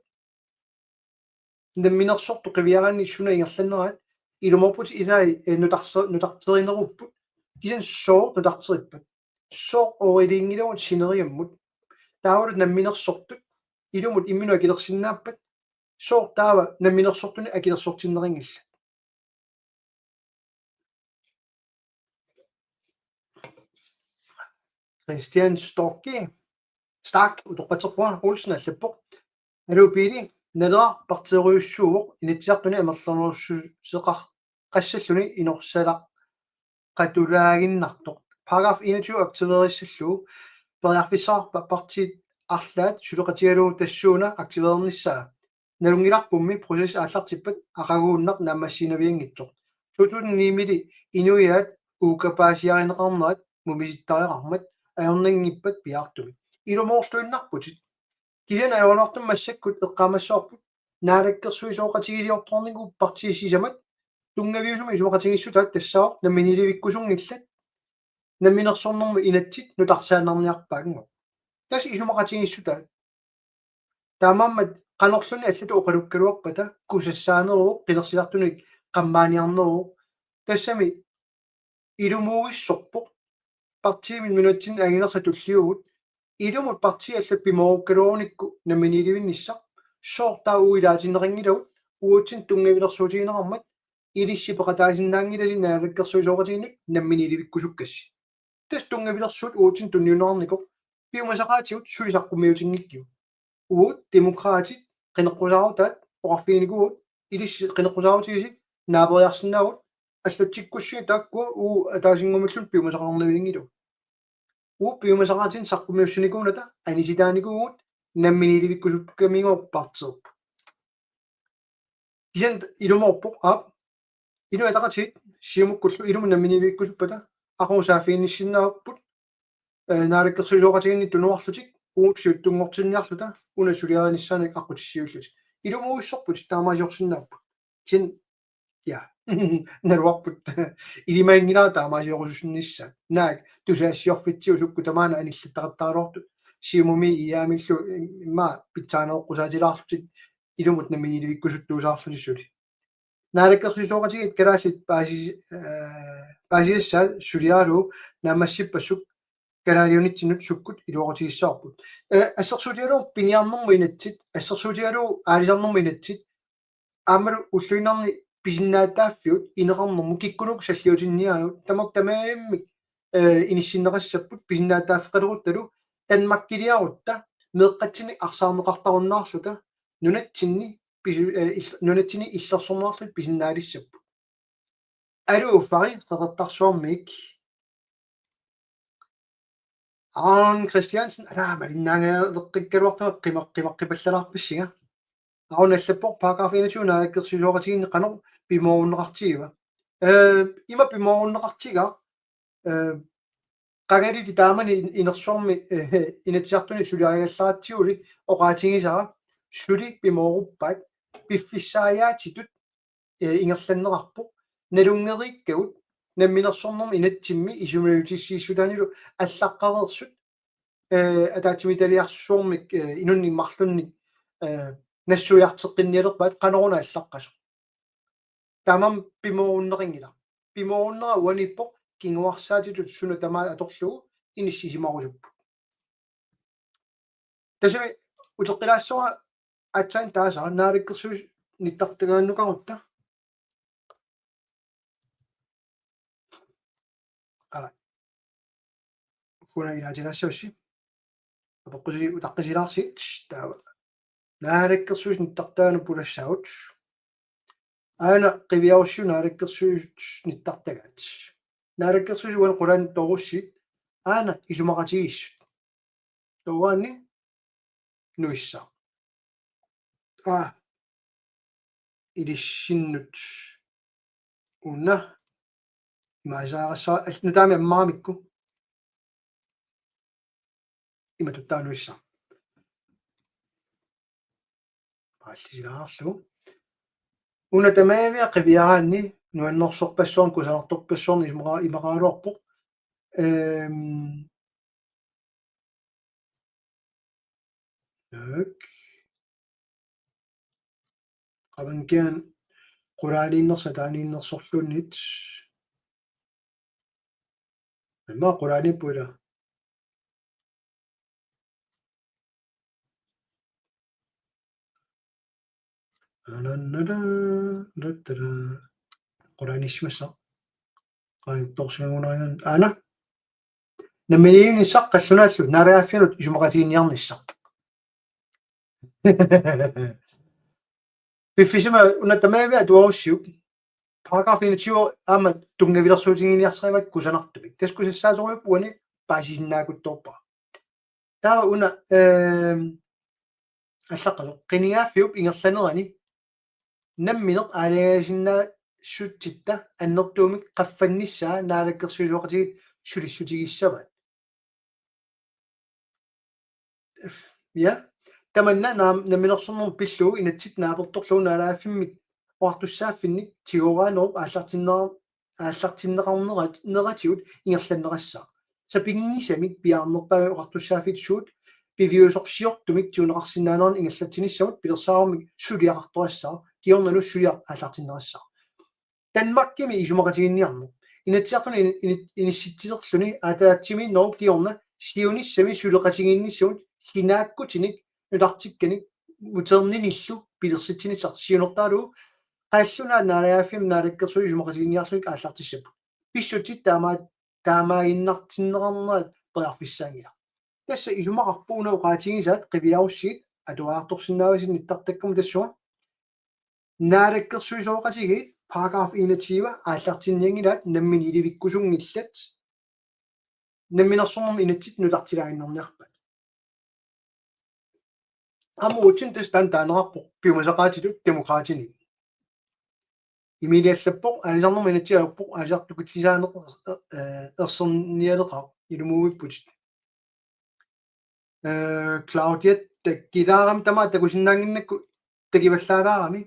Namminersortut qiviaraanni suna ingerlannerat ilumoorputit ilai, eh, nutarse-, nutarterinerupput. Kisianni sooq nutarterippat. Sooq ooriliinngilagut sineriammut. Taavalu namminersortut ilumut imminut akilersinnaappat. Sooq taava namminersortunik akilersortinneqanngillat. Christian Storki, Stark, utoqqatserpunga, Olsen allappoq. Aluu Pele, Naleraq partiiorujussuuvoq, Inatsisartuni amerlanerussuseqar-, qassalluni inorsalaq-, qatulaaginnartoq. Paragraf enogtyve aktiveerissallugu periarfissaqarpa partiit arlaat suleqatigalugu tassuuna aktiveernissaa? Nalunngilarpummi process aallartippat aqaguunnaq naammassiinavianngitsoq. To tusind ni-mili inuiaat uukkapaasiarineqarnerat mumisittariaqarmat ajornanngippat piaartumik. Ilumoorluinnarputit. Kisianni ajoraluartumik massakkut eqqaamassavarput naalakkersuisooqatigiiliortoqarnikuupput partiit sisamat tunngaviusumik isumaqatigiissutaat tassaavoq namminiilivikkusunngillat namminersornermut inatsit nutarsaannarniarpaannguaq. Tassa isumaqatigiissutaat. Taamaammat qanorluunniit allatut oqalukkaluarpata kusassaaneruvoq qinersisartunik qammaaniarneruvoq. Tassami ilumuuissorpoq partiimit nunatsinni anginersat tulliuttut ilumut partiit allat pimoorukkaluarunikku namminiilivinnissaq soorlu taava uagut ilaatinneqanngilagut uatsinnut tunngavilersuutigineqarmat ilissi peqataasinnaanngilasi naalakkersuisooqatigiinnut namminiilivikkusukkassi. Tassa tunngavilersuut uatsinnut tunniunneqarnikoq piumasaqaatigut suli saqqummiutinngikkigut. Uagut Demokraatit qineqqusaarutaat oqarfiginikuuvugut ilissi qineqqusaarutigisi naaperiarsinnaavugut allatsikkussigit taakkua uagut ataasinnguamilluunniit piumasaqarnavianngilagut. Uagut piumasaqaatinik saqqummiussinikuunata anisitaanikuuvugut namminiilivikkusukkamigooq partiipput. Kisianni ilumoorpoq aap Inuit Ataqatigiit Siumukkullu ilumut namminiilivikkusuppata aqagu saaffiginnissinnaavarput eh, naalakkersuisooqatigiinni tunuarlutik uagut siuttunngortinniarluta una suliarinissaanik aqqutissiuullutik. Ilumuuissorputit taamaasiorsinnaapput. Kisianni ja. Naluarput ilimaginngilara taamaasiorussinnissaat. Naak tusagassiorfitsigut sukkut tamaana anillattaqattaraluartut Siumumi I A-millu immaqa pitsaaneroqqusaatilaarlutik ilumut namminiilivikkusuttuusaarlutik suli. Naalakkersuisooqatigiit kalaallit paasi-, eh, paasisassaat suliaralugu naammassippassuk kalaaliunitsinnut sukkut iluaqutigissavarput. Eh, assersuutigalugu piniarnermut inatsit, assersuutigalugu aalisarnermut inatsit, aammalu ulluinnarni pisinnaatitaaffigut ineqarnermut kikkunuku salliutinniarivut, tamakku tamarmik, eh, inissinneqassapput pisinnaatitaaffeqaleruttalu Danmarkiliarutta meeqqatsinnik arsaarneqartarunnaarluta nunatsinni pisu-, eh, ill-, nunatsinni illersorneqarlutik pisinnaalissapput. Aluu Fari Qeqertarsuarmiit. Aron Christiansen, alaa, malinnaanngilakkaluartunga qima-, qimaqqipallalaarpassinga. Aron allappoq paragraf enogtyve naalakkersuisooqatigiinni qanoq pimoorunneqartigiva. Eh, ima pimoorunneqartigaaq, eh, qangali taamani in-, inersuarmi, eh, Inatsisartuni suliarigallaratsiguli oqaatigisara suli pimooruppaat piffissaajaatitut eh, ingerlanneqarpoq. Nalunngeriikkagut namminersornermut inatsimmi isumaliutissiissutaanilu allaqqareersut, eh, ataatsimiititaliarsuarmik, eh, inunnik marlunnik, eh, nassuiarteqqinnialerpaat qanoruna allaqqasoq. Taamaammat pimoorunneqanngilaq. Pimoorunnera uaniippoq kinguarsaatitut suna tamaat atorlugu inissisimarusupput. Tassami uteqqilaassavara aatsaat taasara naalakkersuisut nittartagaannukarutta. Aa. Una ilaatilaassavassi. Apeqqusi utaqqisilaarsi taava. Naalakkersuisut nittartagaanut pulassaagut. Aana qiviarussiuk naalakkersuisut nittartagaat. Naalakkersuisut uani qulaani toorussi. Aana isumaqatigiissut. Tooraanni nuissaaq. Aa. Ilissinnut. Una. Imaasaagassaa, al-, nutaamik ammaramikku. Imatut taava nuissaaq. Paallisilaarlugu. Una tamaavia qiviaraanni nuannersorpassuarnik kusanartorpassuarnik isumaqara-, imaqaraluarpoq. Ehm. Tak. Qabankian qulaaniinnersoq ataaniinnersorluunniit. Immaqa qulaaniippoq ila. Anannala, lattala. Qulaaniissimassaq. Qaangiuttorsimagunarinnginnami. Aana. Namminiilivinnissaq qallunaallu naalagaaffianut isumaqatiginninniarnissaq. Piffissami una tamaavia atuarussiuk. paragraf enogtyve aamma tunngavilersuutiginiarsarivaat kusanartumik. Tassa kusassaasorujuupput uani paasisinnaakuttoorpara. Taava una, ehm, allaqqasoq qinigaaffiup ingerlanerani nammineq aalajangiisinnaassutsitta annertuumik qaffannissaa naalakkersuisooqatigiit sulissutigissavaat. Ja, tamanna naam-, namminersornermut pillugu inatsit naapertorlugu naalagaaffimmik oqartussaaffinnik tigoraanerup aallartinneqar-, aallartinneqarnerat-, neratigut ingerlanneqassaaq. Sapinngisamik piaarnerpaamik oqartussaaffiit suut piviusorsiortumik tiguneqarsinnaanerannut ingerlatsinissamut pilersaarummik suliaqartoqassaaq, kingornalu suliaq aallartinneqassaaq. Danmarkimi isumaqatigiinniarneq. Inatsisartuni ini-, ini-, inissitsilerluni ataatsimiinnerup kingorna siunissami suleqatigiinnissamut sinaakkutinik nutartikkanik muterninillu pilersitsinissaq siunertaralugu qallunaat naalagaaffimmut naalakkersuisut isumaqatigiinniarlugit aallartissapput. Pissutsit taama-, taamaaginnartinneqarnerat periarfissaanngilaq. Tassa isumaqarpoq una oqaatigisaat qiviarussigit atuariartorsinnaavasi nittartakkamut tassunga. Naalakkersuisooqatigiit paragraf enogtyve aallartinnianngilaat nammineq ilivikkusunngillat. Namminersornermi inatsit nutartilaaginnarniarpaat. Aamma uatsinnut tassa taanna taaneqarpoq piumasaqaatitut Demokraatini. Emilie allappoq: Aalisarnermut inatsit ajorpoq, aalisartut killisaaneq, eh, ersernialeqaaq, ilumuuipputit. Eh, Claudia takkilaarami tamaat takusinnaannginnakku takivallaalaarami.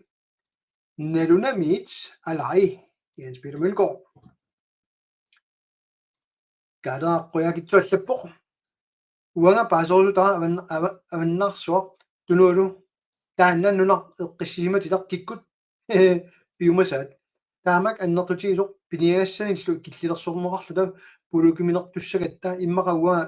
Nalunamiit alai, Jens Peter Mølgaard. Kaaleeqqujaakkitsoq allappoq: Uanga paaserusutara avan-, ava-, avannaarsuaq tunualu taanna nunarput eqqissisimatitaq kikkut piumasaat. Taamak annertutigisoq piniagassanillu killilersorneqarluta polemikinertussagatta, immaqa uanga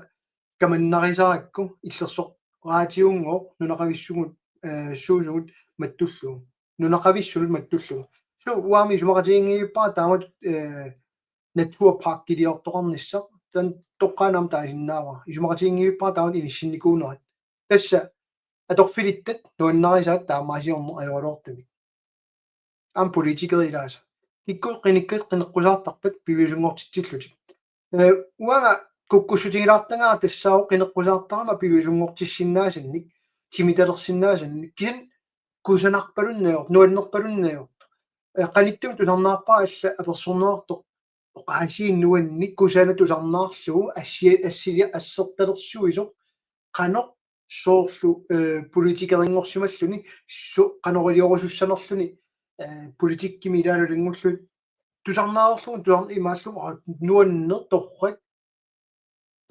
kamannarisarakku illersoq raatiunngooq nunaqavissugut, eh, suusugut mattullugu. Nunaqavissunut mattullugu. Suu, uanga isumaqatiginngilara taamatut, eh, naturparkiliortoqarnissaq, taanna toqqaannaq aamma taasinnaavara. Isumaqatiginngilara taamatut inissinnikuunerat. Tassa atorfilittat nuannarisaat taamaasiorneq ajoraluartumik. Aamma politikerit ilaasa. Kikkut qinikkat qineqqusaartarpat piviusunngortitsillutik. Eh, uanga kukkussutigilaartagara tassaavoq qineqqusaartarama piviusunngortissinnaasannik, timitalersinnaasannik, kisianni kusanarpalunniartoq, nuannerpalunniartoq. Eh, qanittumi tusarnaarpara alla apersorneqartoq oqaasii nuanni kusanaq tusarnaarlugu assi-, assili-, assertalersuisoq qanoq soorlu, eh, politikerinngorsimalluni, su-, qanoq iliorusussanerluni, eh, politikkimi ilaalu ilanngullugit tusarnaarlugu, tusarn-, imaallugu, aa, nuanneq torrak,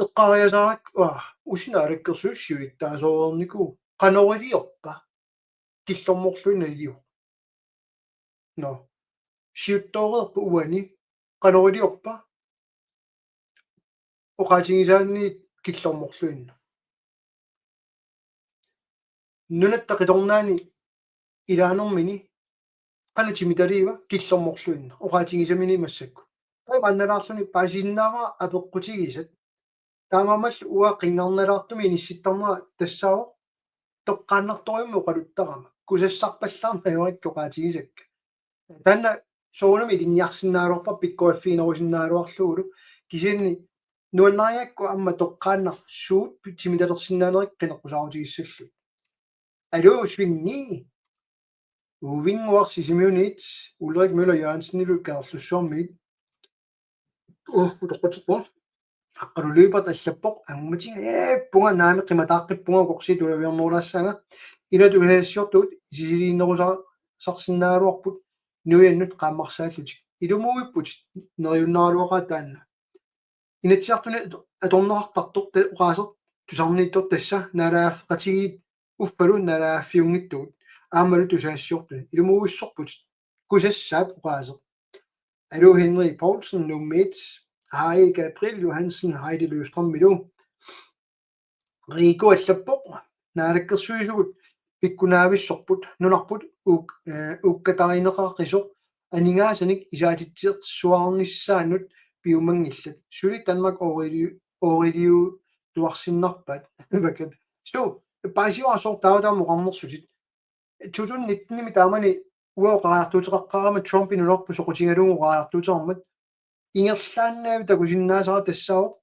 eqqariasaarakku, aa, usi naalakkersuisut siulittaasooreernikuuvoq, qanoq iliorpa, killormorluinnaq ilivoq. Nå. Siuttooreerpoq uani, qanoq iliorpa, oqaatigisaanni killormorluinnaq. Nunatta qitornaani ilaanermini qanoq timitaliiva, killormorluinnaq, oqaatigisamini massakkut. Taamaannalaarluni paasisinnaavara apeqqutigisat. Taamaammallu uanga qinngarnalaartumik inissittarnera tassaavoq toqqaannartorujummik oqaluttarama. Kusassarpallaarneq ajorikka oqaatigisakka. Taanna soorunami ilinniarsinnaagaluarpara, pikkoriffiginerusinnaagaluarlugulu, kisianni nuannarigakku aamma toqqaannaq suut timitalersinnaanerit qineqqusaarutigissallugu. Aluu, Svinni. Uvinnguaq Sisimiuniit, Ulrik Møller Jørgensenilu Kangerlussuarmiit. Uh, utoqqatserpoq. Aqqalu Lyberth allappoq: Angummatiga eeppunga, naami qimataaqqippunga, ukorsiit tulaviornerulaassaanga. Ila tusagassiortugut isisiliinnerusa-, sarsinnaagaluarput nuiannut qaammarsaallutik. Ilumuuipputit, neriunnaraluaqaaq taanna. Inatsisartuni at-, atorneqartartoq ta-, oqaaseq tusarniittoq tassa naalagaaffeqatigiit uffalu naalagaaffiunngitsugut aammalu tusagassiortuni. Ilumuuissorput, kusassaat oqaaseq. Aluu, Henrik Poulsen, Nuummiit. Hej Gabriel Johansen, Heidi Løvstrømilu. Riku allappoq: Naalakkersuisugut pikkunaavissorput nunarput uuk-, eh, uukkatarineqaqisoq aningaasanik isaatitsersuarnissaannut piumanngillat. Suli Danmark overlev-, overlevetuarsinnarpaat. Vakat. Suu, paasivarput taava taama oqarnersutit. To tusind nitten-imi taamani uanga oqariartuuteqaqqaarama Trump inulerpu soqutigalugu oqariartuuteqarmat ingerlaannavik takusinnaasara tassaavoq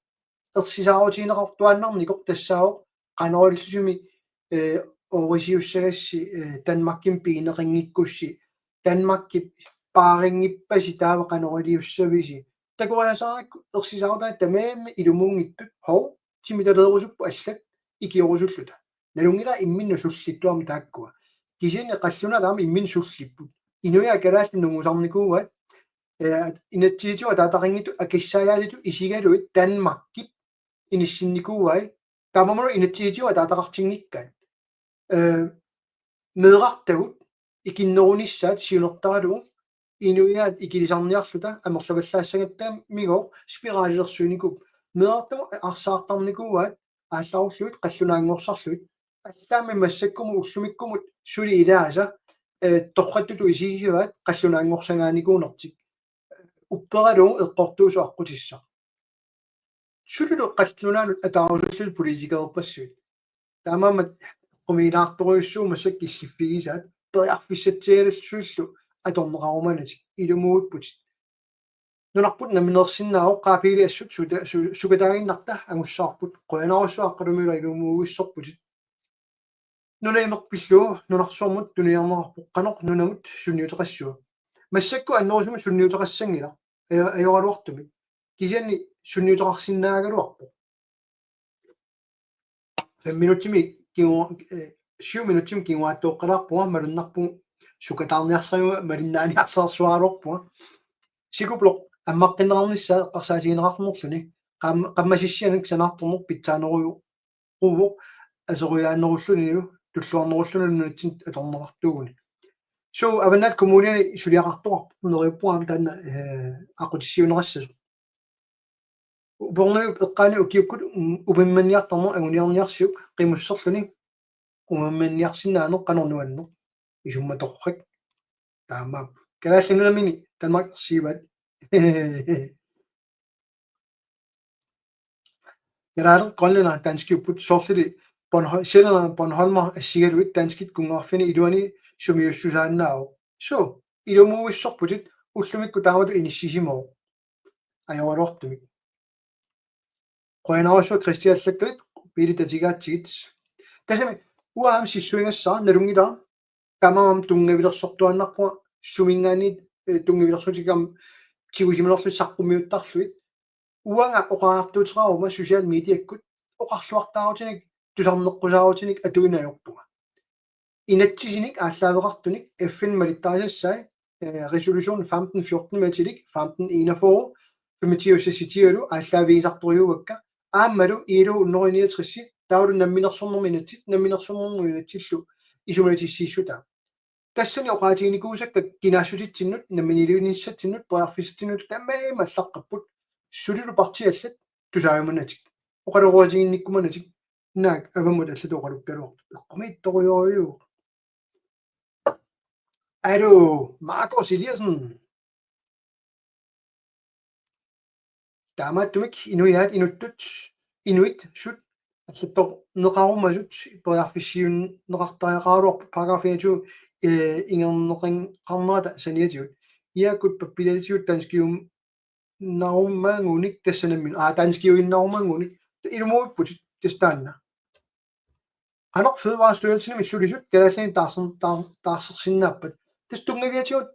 ersisaarutigineqartuaannarnikoq tassaavoq qanoq ilillutimmi, eh, oorisiussagassi, eh, Danmarkimi pigineqanngikkussi, Danmarkip paarinngippat taava qanoq iliussavisi. Takoriasarakku ersisaarutaat tamarmik ilumuunngitsut, hov, timitaleerusupput allat ikiorusulluta. Nalunngilara imminnut sullittuarmik taakkua. Kisianni qallunaat aamma imminnut sullipput. Inuiaat kalaallit nungusarnikuuaat, eh, inatsisitigut ataataqanngitsut akissaajaasitut isigalugit Danmarkip inissinnikuuai. Taamaammat inatsisitigut ataataqartinngikkaat. Eh, meerartagut ikinnerunissaat siunertaralugu inuiaat ikilisarniarluta amerlavallaassagatta migoq spiralilersuinikuupput. Meerartagut arsaartarnikuuaat aallarullugit qallunaanngorsarlugit. Allaammi massakkumut ullumikkumut suli ilaasa, eh, torrattutut isigivaat qallunaanngorsagaanikuunertik. Upperalugu eqqortuusoq aqqutissaq. Sulilu qallunaanut ataarusullutik politikerpassuit. Taamaammat eqqumiilaartorujussuuvoq massakkut killiffigisaat periarfissatsialassuillu atorneqarumanatik ilumuupputit. Nunarput nammineersinnaavoq qaapiliassut suta-, su-, sukataaginnarta angussaarput qujanarsuaq aqqalumilu ilumuuissorputit. Nuna imeq pillugu nunarsuarmut tuniarneqarpoq qanoq nunamut sunniuteqassua. Massakkut annerusumik sunniuteqassanngilaq. Ajo-, ajoraluartumik. Kisianni sunniuteqarsinnaagaluarpoq. Fem minutsimik kingu-, eh, syv minutsimik kinguaattooqqalaarpunga malunnarpunga sukataarniarsariga malinnaaniarsarsuaraluarpunga. Sikuploq ammaqqinneqarnissaa eqqarsaatigineqarnerluni. Qam-, qammasissianik sanaartorneq pitsaaneruju- -uvoq aserujaannerullunilu tulluarnerullunilu nunatsinni atorneqartuuguni. So Avannaata Kommuniani suliaqartoqarpoq neriuppunga aamma taanna, eh, aqqutissiuunneqassasoq. Upernaviup eqqaani ukiukkut, mm, umimmanniartarneq anguniarniarsiuk qimusserluni umimmanniarsinnaaneq qanoq nuanneq isummatorrak. Taamaappoq. Kalaallit Nunaanni Danmark ersigivaat. Kalaaleq, grønlænder, danskiupput, soorluli Bornhol-, sjællænder, bornholmer assigalugit danskit kunngeqarfinni iluani sumiussusaannaavoq. So, ilumuuissorputit ullumikkut taamatut inissisimavoq. Ajoraluartumik. Qujanarsuaq Kristiallakkatit, Pele tatigaatsigit. Tassami uanga aamma sissuigassara nalunngilara. Taamaammat tunngavilersortuaannarpunga suminngaanniit, eh, tunngavilersuutigami tigusimanerlugit saqqummiuttarlugit. Uanga oqariartuuteqaruma social mediakkut oqarluartaarutinik tusarneqqusaarutinik atuineq ajorpunga. Inatsisinik aallaaveqartunik F N malittarisassai, eh, resolution femten fjorten med atilik femten enogfyrre, femogtyve seksogtyve aallaavigisartorujuuakka, aammalu I L O hundrede niogtres, taavalu namminersornermi inatsit, namminersornermi inatsillu isumalitsissiissutaa. Tassani oqaatiginikuusakka kinaassutitsinnut, namminiilivinnissatsinnut, periarfissatsinnut tamarmik allaqqapput, sulilu partiit allat tusaajumanatik, oqaloqatiginnikkumanatik, naak avammut allatut oqalukkaluartut, eqqumiitsorujorujuuvoq. Aluu, Markus Eliassen. Taamaattumik inuiaat inuttut, inuit sut, allattorneqarumasut, periarfissiuunneqartariaqaraluarput paragraf enogtyve, eh, ingerneqanngikkaluarluta saniatigut. Iaakkut pappialatigut danskiuinnarumanngunik tassa nammineq. Aa, danskiuinnarumanngunik. Ilumuupputit tassa taanna. Qanoq Fødevarestyrelsenimi sulisut kalaallinik taarser-, taar-, taarsersinnaappat. Tassa tunngaviatigut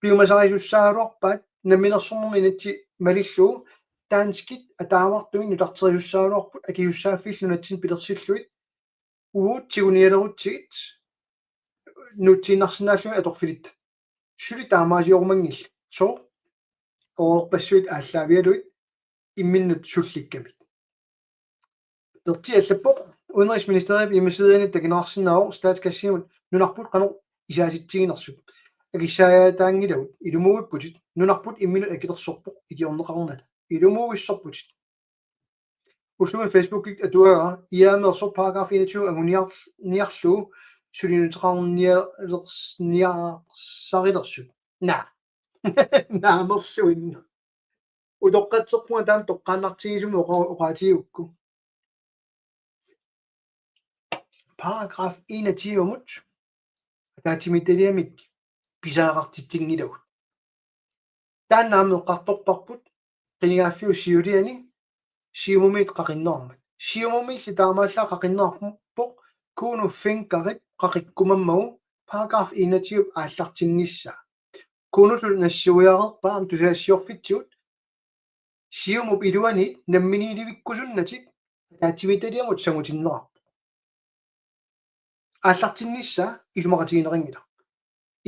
piumasarisussaagaluarpaat namminersornermi inatsit malillugu danskit ataavartumik nutarterisussaagaluarput akisussaaffiillu nunatsinni pilersillugit uagut tigunialerutsigit nuutsiinnarsinnaallugit atorfilittat. Suli taamaasiorumanngillat. Sooq? Oorpassuit aallaavigalugit imminnut sullikkamik. Pertti allappoq: Udenrigsministeriet hjemmesideani takineqarsinnaavoq statskassimut nunarput qanoq isaatitsiginersut. Akissaajaataanngilagut, ilumuuipputit, nunarput imminut akilersorpoq ikiorneqarnata. Ilumuuissorputit. Ullumi Facebookip atuagara I A M-ersorp paragraf enogtyve anguniar-, niarlugu sulinuteqarnialers-, niarsarilersut. Naa. Naamerluinnaq. Utoqqatserpunga taama toqqaannartigisumik oqa-, oqaatigigukku. Paragraf enogtyve-mut ataatsimiititaliamik pisariaqartitsinngilagut. Taanna aamma eqqartorparput qinigaaffiup siuliani Siumumiit qaqinnermat. Siumumiilli taamaallaat qaqinnerpoq Kuno Fencker-ip qaqikkumammagu paragraf enogtyve aallartinnissaa. Kunollu nassuiareerpaa aamma tusagassiorfitsigut Siumup iluaniit namminiilivikkusunnatik ataatsimiititaliamut sangutinneqarpoq. Aallartinnissaa isumaqatigineqanngilaq.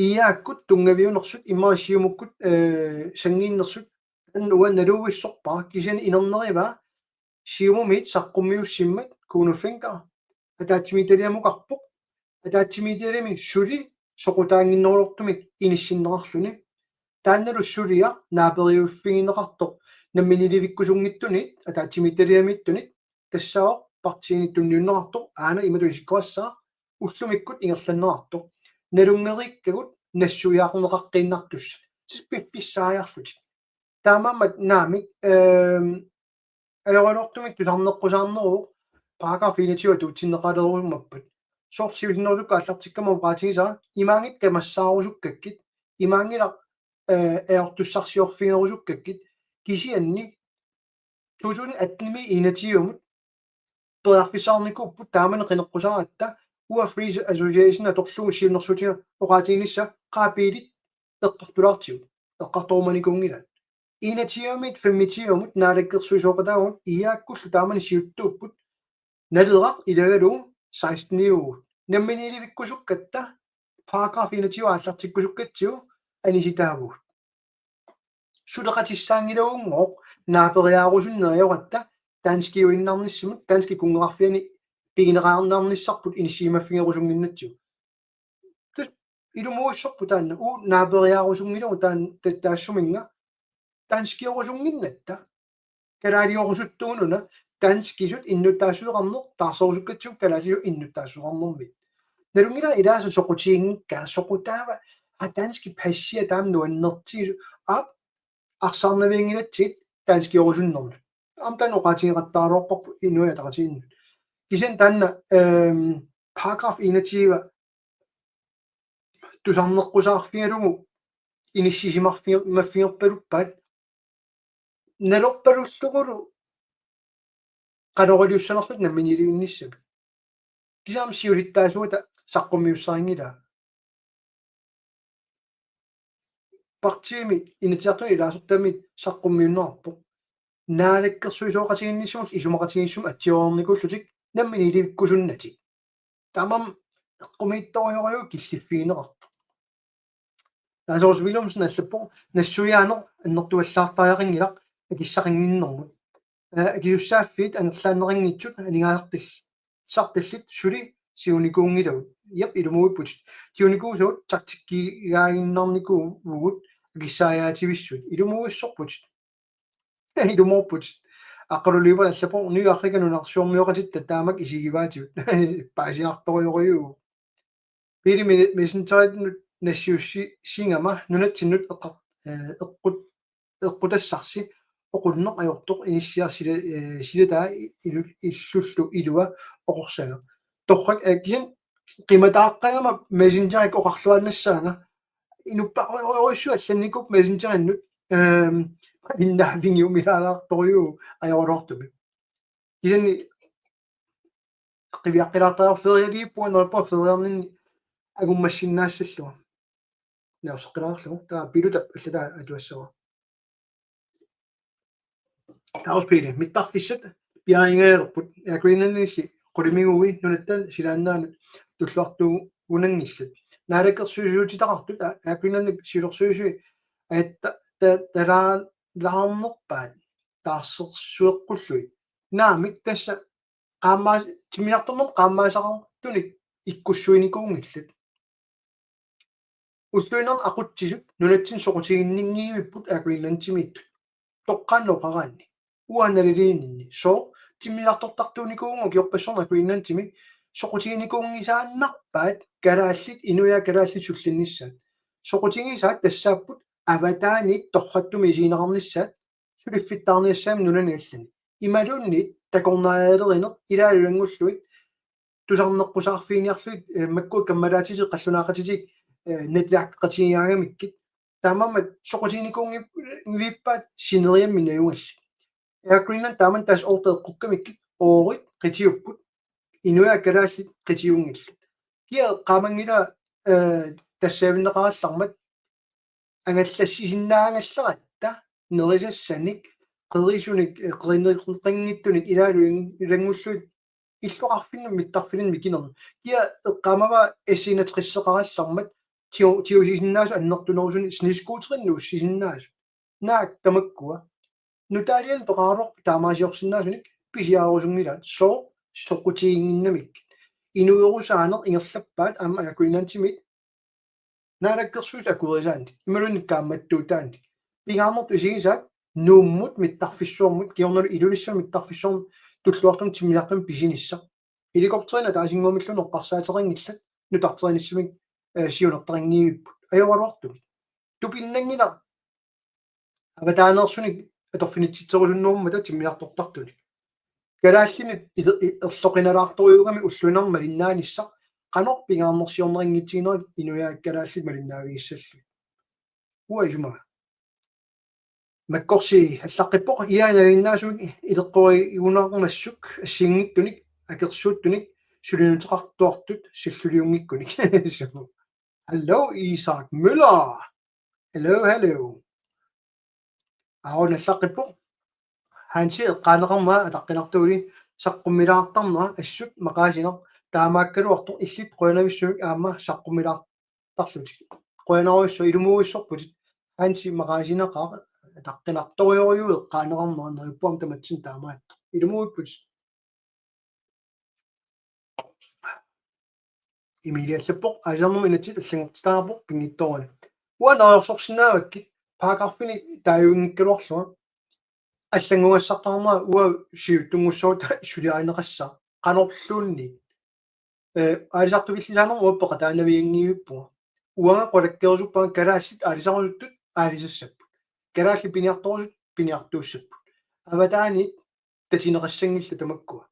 I A-kkut tunngaviunersut immaqa Siumukkut, eh, sanngiinnersut taanna uanga naluvissorpara, kisianni inernerivaa Siumumiit saqqummiussimmat Kuno Fencker ataatsimiititaliamukarpoq. Ataatsimiititaliami suli soqutaannginnerulertumik inissinneqarluni. Taannalu suliaq naaperiuffigineqartoq namminiilivikkusunngitsunit ataatsimiititaliamiittunit tassaavoq partiinit tunniunneqartoq, aana imatut isikkoqassaaq: ullumikkut ingerlanneqartoq. Nalunngeriikkagut nassuiaarneqaqqiinnartussat. Tassa piffissaajarlutik. Taamaammat naamik, ehm, ajoraluartumik tusarneqqusaarneruvoq paragraf enogtyve atuutsinneqalerusumappat. Soorlu siusinnerusukkut aallartikkama oqaatigisara: imaanngitsoq kamassaarusukkakku, imaanngilaq, eh, ajortussarsiorfigerusukkakkit, kisianni to tusind atten-imi enogtyve-mut periarfissaqarnikuupput taamani qineqqusaaratta. Uanga Free Association atorlugu siunnersuutiga oqaatiginissaq: qaa biilit eqqartulaartigut, eqqartorumanikuunngilaat. Enogtyve-miit femogtyve-mut naalakkersuisooqataavugut, I A-kkullu taamani siuttuupput. Naleraq ilagalugu seksten-iuvugut. Namminiilivikkusukkatta paragraf enogtyve aallartikkusukkatsigu anisitaavugut. Suleqatissaanngilagut, naaperiaarusunneq ajoratta danskiuinnarnissamut, danskit kunngeqarfianni pigineqarniarnissarput inissisimaffigerusunnginnatsigu. Tassa ilumuussorput taanna, uagut naaperiaarusunngilagut taanna ta-, taassuminnga danskiorusunnginnatta. Kalaaliorusuttuununa danskisut innuttaassuseqarneq taarserusukkatsigu, kalaaliusut innuttaassuseqarnermit. Nalunngilara ilaasa soqutiginngikkaat, soqutaava, aa, danskit passia taama nuannertigisut, aap, arsaarnavianngilatsigit danskiorusunnernut. Aamma taanna oqaatigeqattaaraluarparput Inuit Ataqatigiinnut. Kisianni taanna, ehm, paragraf enogtyve tusarneqqusaarfigalugu inissisimarfia-, maffigerpaluppaat, nalorpalullugulu qanoriliussanerluta namminiilivinnissamik. Kisianni siulittaasuata saqqummiussarinngilaat. Partiimi Inatsisartuni ilaasortaamiit saqqummiunneqarpoq. Naalakkersuisooqatigiinnissamut isumaqatigiissumik atsiornikuullutik namminiilivikkusunnatik. Taamaammat eqqumiitsorujorujuuvoq killiffigineqartoq. Lars-Olsen Willumsen allappoq: nassuiaaneq annertuallaartariaqanngilaq akissaqannginnermut. Eh, akisussaaffiit angerlaanneqanngitsut aningaasartal-, sartallit suli siunikuunngilagut. Jep, ilumuuipputit. Siunikuusagut taktikkigaaginnarnikuuvugut akissaajaativissuit. Ilumuuissorputit. Ilumoorput. Aqqaluliupa allappoq: Ny Afrika nunarsuarmioqatitta taamak isigivaatigut. Paasiartorujorujuuvoq. Pele Me-, Messengerinut nassiussi-, sigama nunatsinnut eqqar-, eh, eqqut-, eqqutassarsi oqunneq ajortoq inissiaq sila-, eh, silataa ilu-, illullu ilua oqorsagaq. Torrak, eh, kisianni qimataaqqagama Messengerikkut oqarluaannassaanga. Inuppassuit allannikuupput Messengerinnut, ehm, innaaviggiumilaalaartorujuuvoq ajoraluartumik. Kisianni qiviaqqilaartariaqarpoq ferialiippunga, neriuppunga feriarninni angummassinnaassallunga. Naorseqqilaarlugu, taava Pilutap allataa atuassavara. Taava Pele, mittarfissat piareerigaluarput, Air Greenlandilli qulimiguui nunatta silaannaanut tulluartuugunanngillat. Naalakkersuisuutitaqartut, a-, Air Greenlandip siulersuisui atta-, ta-, talaa-, laarnerpaat taarsersueqqullugit. Naamik, tassa qaammaa-, timmisartornermut qaammaasaqartunik ikkussuinikuunngillat. Ulluinnarni aqutsisut nunatsinni soqutiginninngivipput Air Greenlandimiittut. Toqqaannaq oqaraanni. Uanga naliliininni. Sooq? Timmisartortartuunikuuvunga ukiorpassuarni Air Greenlandimi soqutiginikuunngisaannarpaat kalaallit, inuiaat kalaallit sullinnissaat. Soqutigisaat tassaapput avataaniit torrattumik isigineqarnissaat, suliffittaarniassammik nunani allani. Imaluunniit takornarialerineq ilaalu ilanngullugit tusarneqqusaarfiginiarlugit, eh, makku kammalaatitik qallunaaqatitik, netværkeqatigigaangamikkit, taamaammat soqutiginikuunngippaat sineriammi najugallit. Air Greenland taamani tassa oorteqqukkamikku oorit qitiupput, inuiaat kalaallit qitiunngillat. Kia eqqaamanngilaq, eh, tassaavinneqarallarmat angallassisinnaagallaratta nerisassanik, qerisunik, eh, qerineqanngitsunik ilaalu ilanngullugit illoqarfinnut mittarfilinnut mikinermut. Kia eqqaamavaa S enogtresseqarallarmat tiu-, tigusisinnaasut annertunerusunik snescooterinik nuussisinnaasut. Naak tamakkua. Nutaaliani peqaraluarpoq taamaasiorsinnaasunik pisiarusunngilaat sooq soqutiginnginnamikkit. Inuerusaaneq ingerlappaat aamma Air Greenlandimit naalakkersuisut akuerisaannik imaluunniit kaammattuutaannik. Pingaarnertut isigisaat Nuummut mittarfissuarmut kingornalu Ilulissamut mittarfissuarmut tulluartumik timmisartumik pisinissaq. Helikopterinik ataasinnguamilluunniit eqqarsaateqanngillat nutarterinissamik, eh, siunertaqanngivipput. Ajoraluartumik. Tupinnanngilaq avataaneersunik atorfinitsitserusunnermata timmisartortartunik. Kalaallinut ile-, i-, erloqinalaartorujuugami ulluinnarni malinnaanissaq qanoq pingaarnersiorneqanngitsiginerat inuiaat kalaallit malinnaavigissallugit. Uanga isumaga. Makkorsi allaqqippoq ia nalinginnaasumik ileqqorigunarmassuk assigiinngitsunik akersuuttunik sulinuteqartuartut silluliunngikkunik. Hallo, Isak Møller. Hallo, hallo. Aarun allaqqippoq. Hansi eqqaaneqarnera ataqqinartuguli saqqummilaartarnera assut maqaasinaq taamaakkaluartoq illit qujanavissumik aamma saqqummilaartarlutik. Qujanarujussuaq, ilumuuissorputit. Hansi maqaasinaqaaq ataqqinartorujorujuuvoq eqqaaneqarnera neriuppunga tamatsinnut taamaattoq. Ilumuuipputit. Emilie allappoq, aalisarnermut inatsit allanngortitaqarpoq pinngitsoorani. Uanga neriorsorsinnaavakkit, paragraffinik taaguinngikkaluarlunga. Allanngugassartaarnera uanga siuttunngussooq suliarineqassaaq. Qanorluunniit. Eh, aalisartukillisaanermut uanga peqataanavianngivippunga. Uanga qulakkeerusuppara kalaallit aalisarusuttut aalisassapput. Kalaallit piniartorusuttut piniartuussapput. Avataaniit tatineqassanngillat tamakkua.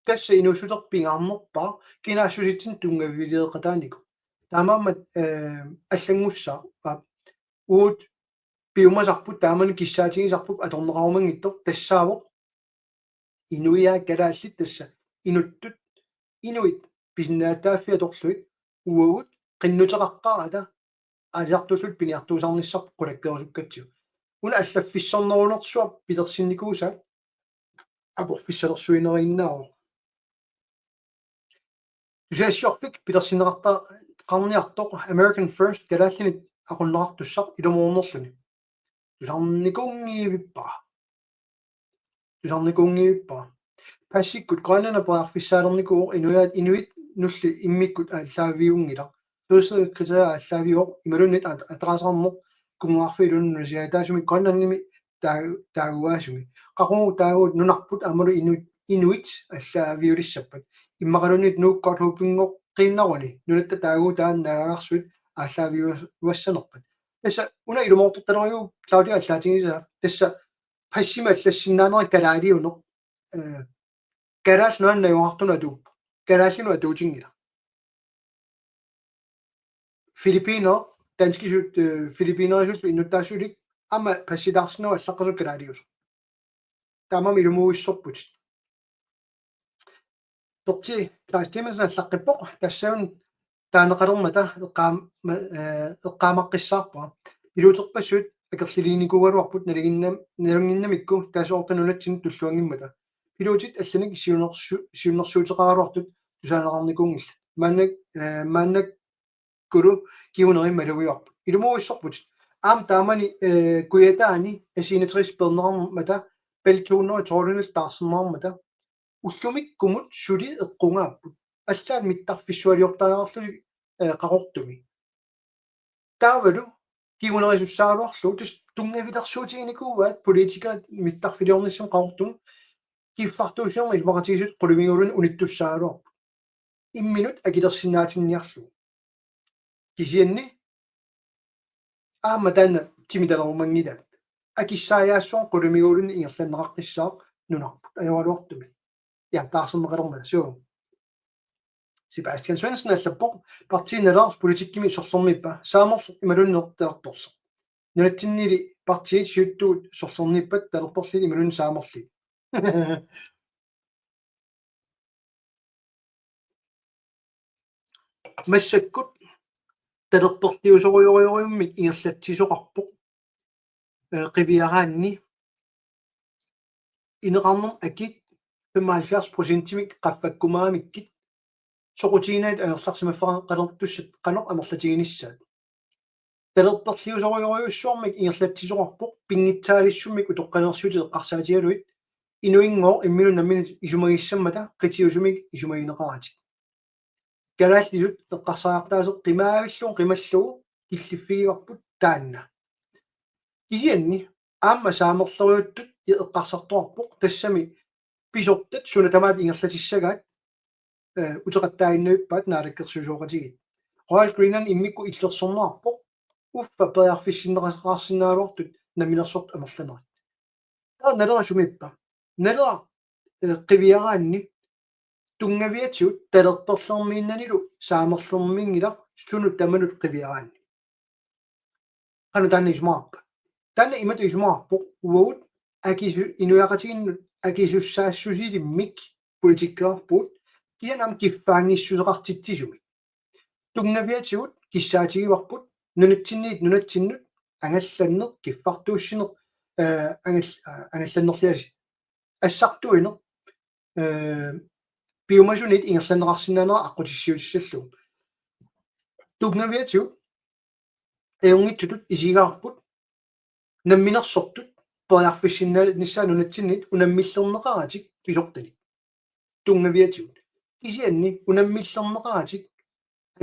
Tassa inuussuteq pingaarnerpaaq kinaassusitsinnut tunngavileeqataanikoq. Taamaammat, eh, allanngussaaq, aa, uagut piumasarput taamani kissaatigisarput atorneqarumanngitsoq tassaavoq inuiaat kalaallit tassa inuttut, inuit pisinnaatitaaffii atorlugit uagut qinnuteqaqqaarata aalisartullutik piniartuusarnissarput qulakkeerusukkatsigu. Una allaffissornerunersuaq pilersinnikuusaat aporfissalersuineriinnaavoq. Tusagassiorfik pilersinneqarta-, qarniartoq American First kalaallinit aqunneqartussaq ilumoornerluni. Tusarnikuunngivippara. Tusarnikuunngivippara. Passikkut Grønland periarfissaalernikuuvoq inuiaat inuit nulli immikkut aallaaviunngilaq. Fødselskriterier aallaaviuvoq imaluunniit at-, ataaseqarneq kunngeqarfiup iluani nunasiaataasumik Grønlandimi taa-, taagugaasumik. Qaqugu taagugut nunarput aammalu inuit, inuit aallaaviulissappat. Immaqaluunniit Nuuk Godthåbinngooqqiinnaruni nunatta taagugut taanna naalagarsui aallaaviuassanerpat. Tassa una ilumoortortalerujuuvoq Claudia allaatigisaa. Tassa passimi allassinnaanera kalaaliuneq. Eh, Kalaallit Nunaanni najugaqartunut atuuppoq. Kalaallinut atuutinngilaq. Filippineq, danskisut, eh, filippinerisut innuttaasulik aamma passitaarsinnaavoq allaqqasoq kalaaliusoq. Taamaammat ilumuuissorput. Perti Claus Clemmensen allaqqippoq, tassaavoq taaneqalermata eqqaam-, ma-, eh, eqqaamaqqissaarpara. Piluuterpassuit akerliliinikuugaluarput nalinginnam-, nalinginnamikku tassa oorta nunatsinnut tulluanngimmata. Piluutit allanik siunnersu-, siunnersuuteqaraluartut tusaaneqarnikuunngillat. Maannak-, eh, maannakkulu kinguneri malugivarput. Ilumuuissorput. Aamma taamani, eh, Kujataani S enogtres peerneqarmata, Bell to hundrede tolvinillu taarserneqarmata, ullumikkumut suli eqqugaapput. Allaat mittarfissualiortariaqarlutik, eh, Qaqortumi. Taavalu kingunerisussaagaluarlugu tassa tunngavilersuutiginikuuaat politikerit mittarfiliornissamut Qaqortumi kiffartuussinermi isumaqatigiissut qulimiguullutik unittussaagaluarput. Imminut akilersinnaatinniarlugu. Kisianni aamma taanna timitalerumanngilaat. Akissaajaassuaq qulimiguulluni ingerlanneqaqqissaaq nunarput ajoraluartumik. Ja, taarserneqalermata suu. Sebastian Svendsen allappoq: Partii Naleraq politikkimi sorlermiippa? Saamerleq imaluunniit talerperleq. Nunatsinnili partiit siuttugut sorlermiippat, talerperlugit imaluunniit saamerlugit? Massakkut talerperliusorujorujummik ingerlatsisoqarpoq, eh, qiviaraanni. Ineqarnermut akit femoghalvfjerds procentimik qaffakkumaaramikkit soqutiginagit angerlarsimaffeqarnertussat qanoq amerlatiginissaat. Talerperliusorujorujussuarmik ingerlatsisoqarpoq pinngitsaalissummik utoqqalinersiutit eqqarsaatigalugit inuinngooq imminut namminut isumagissammata qitiusumik isumagineqaratik. Kalaallisut eqqarsariartaaseq qimaavillugu qimallugu killiffigivarput taanna. Kisianni aamma saamerlerujuttut eqqarsartoqarpoq, tassami pisortat suna tamaat ingerlatissagaat, eh, uteqattaaginnavippaat naalakkersuisooqatigiit. Royal Greenland immikkut illersorneqarpoq, uffa periarfissinneqarsinnaagaluartut namminersortut amerlanerit. Taava Naleraq sumiippa? Naleraq, eh, qiviaraanni tunngaviatigut talerperlermiinnanilu saamerlermiinngilaq sunut tamanut qiviaraanni. Qanoq taanna isumaqarpa? Taanna imatut isumaqarpoq: uagut akisu-, inuiaqatigiinnut akisussaassusilimmik politikkeqarpugut, kisianni aamma kiffaanngissuseqartitsisumik. Tunngaviatigut kissaatigivarput nunatsinniit nunatsinnut angallanneq, kiffartuussineq, eh, angal-, eh, angallannerliasi assartuineq, eh, piumasunit ingerlanneqarsinnaanera aqqutissiuutissallugu. Tunngaviatigut ajunngitsutut isigaarput namminersortut periarfissinnaanissaat nunatsinnit unammillerneqaratik pisortanit. Tunngaviatigut. Kisianni unammillerneqaratik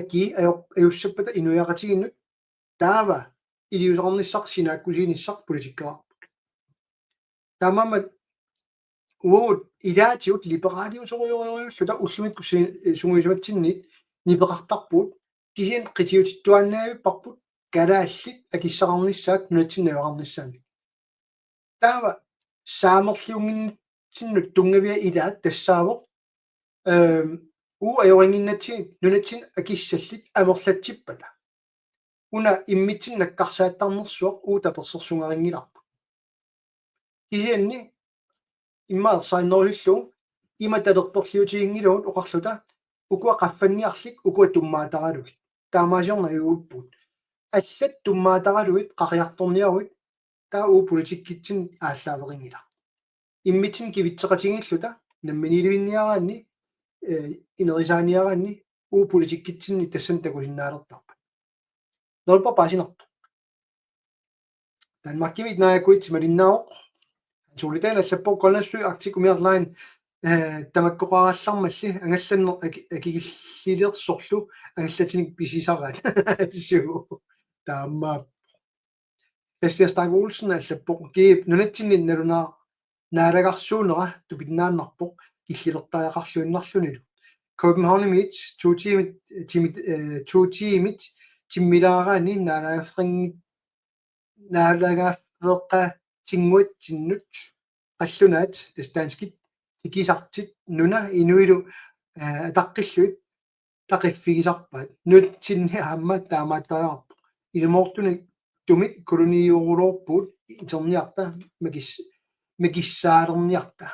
akii ajo-, ajussappata inuiaqatigiinnut, taava iliuuseqarnissaq sinaakkusiinissaq politikkeqarput. Taamaammat uagut ilaatigut liberaaliusorujorujulluta ullumikkut si-, sungiusimatsinnit nipeqartarpugut, kisianni qitiutittuaannavipparput kalaallit akissaqarnissaat nunatsinni najugaqarnissaannik. Taava saamerliunnginnatsinnut tunngavia ilaat tassaavoq, ehm, uagut ajorinnginnatsigit nunatsinni akissallit amerlatsippata. Una immitsinnut nakkarsaattarnersuaq uagut tapersersorneqarinngilarput. Kisianni immaqa ersarinnerusullugu ima talerperliutiginngilagut oqarluta: ukua qaffanniarlik, ukua tummaataralugit. Taamaasiorneq ajuguppugut. Allat tummaataralugit qaqortorniaruit, taava uagut politikkitsinni aallaaveqanngilaq. Immitsinnut kivitseqatigiilluta namminiilivinniaraanni, eh, inerisaaniaraanni uagut politikkitsinni tassani takusinnaalertarput. Neriuppunga paasinartoq. Danmarkimi naajakuit malinnaavoq. Hans Ole Dahl allappoq: Grønlandsfly Arctic umiarlain, eh, tamakkoqarallarmalli angallanneq aki-, akikillilersorlu angallatinik pisisaraat. Suu. Taamaappoq. Christian Stang Olsen allappoq: Kiip nunatsinni nalunaa-, naalagarsuunera tupinnaannarpoq killilertariaqarluinnarlunilu. Københavnimiit to tiimit timit, eh, to tiimit timmilaaraanni naalagaaffiqanngit-, naalagaaffiqatinnguatsinnut qallunaat, tassa danskit, tikisartut nunat inuillu, eh, ataqqillugit taqiffigisarpaat. Nunatsinni aamma taamaattariaqarpoq. Ilumoortumik tumik koloniorulorpugut iterniarta makis-, makissaalerniarta.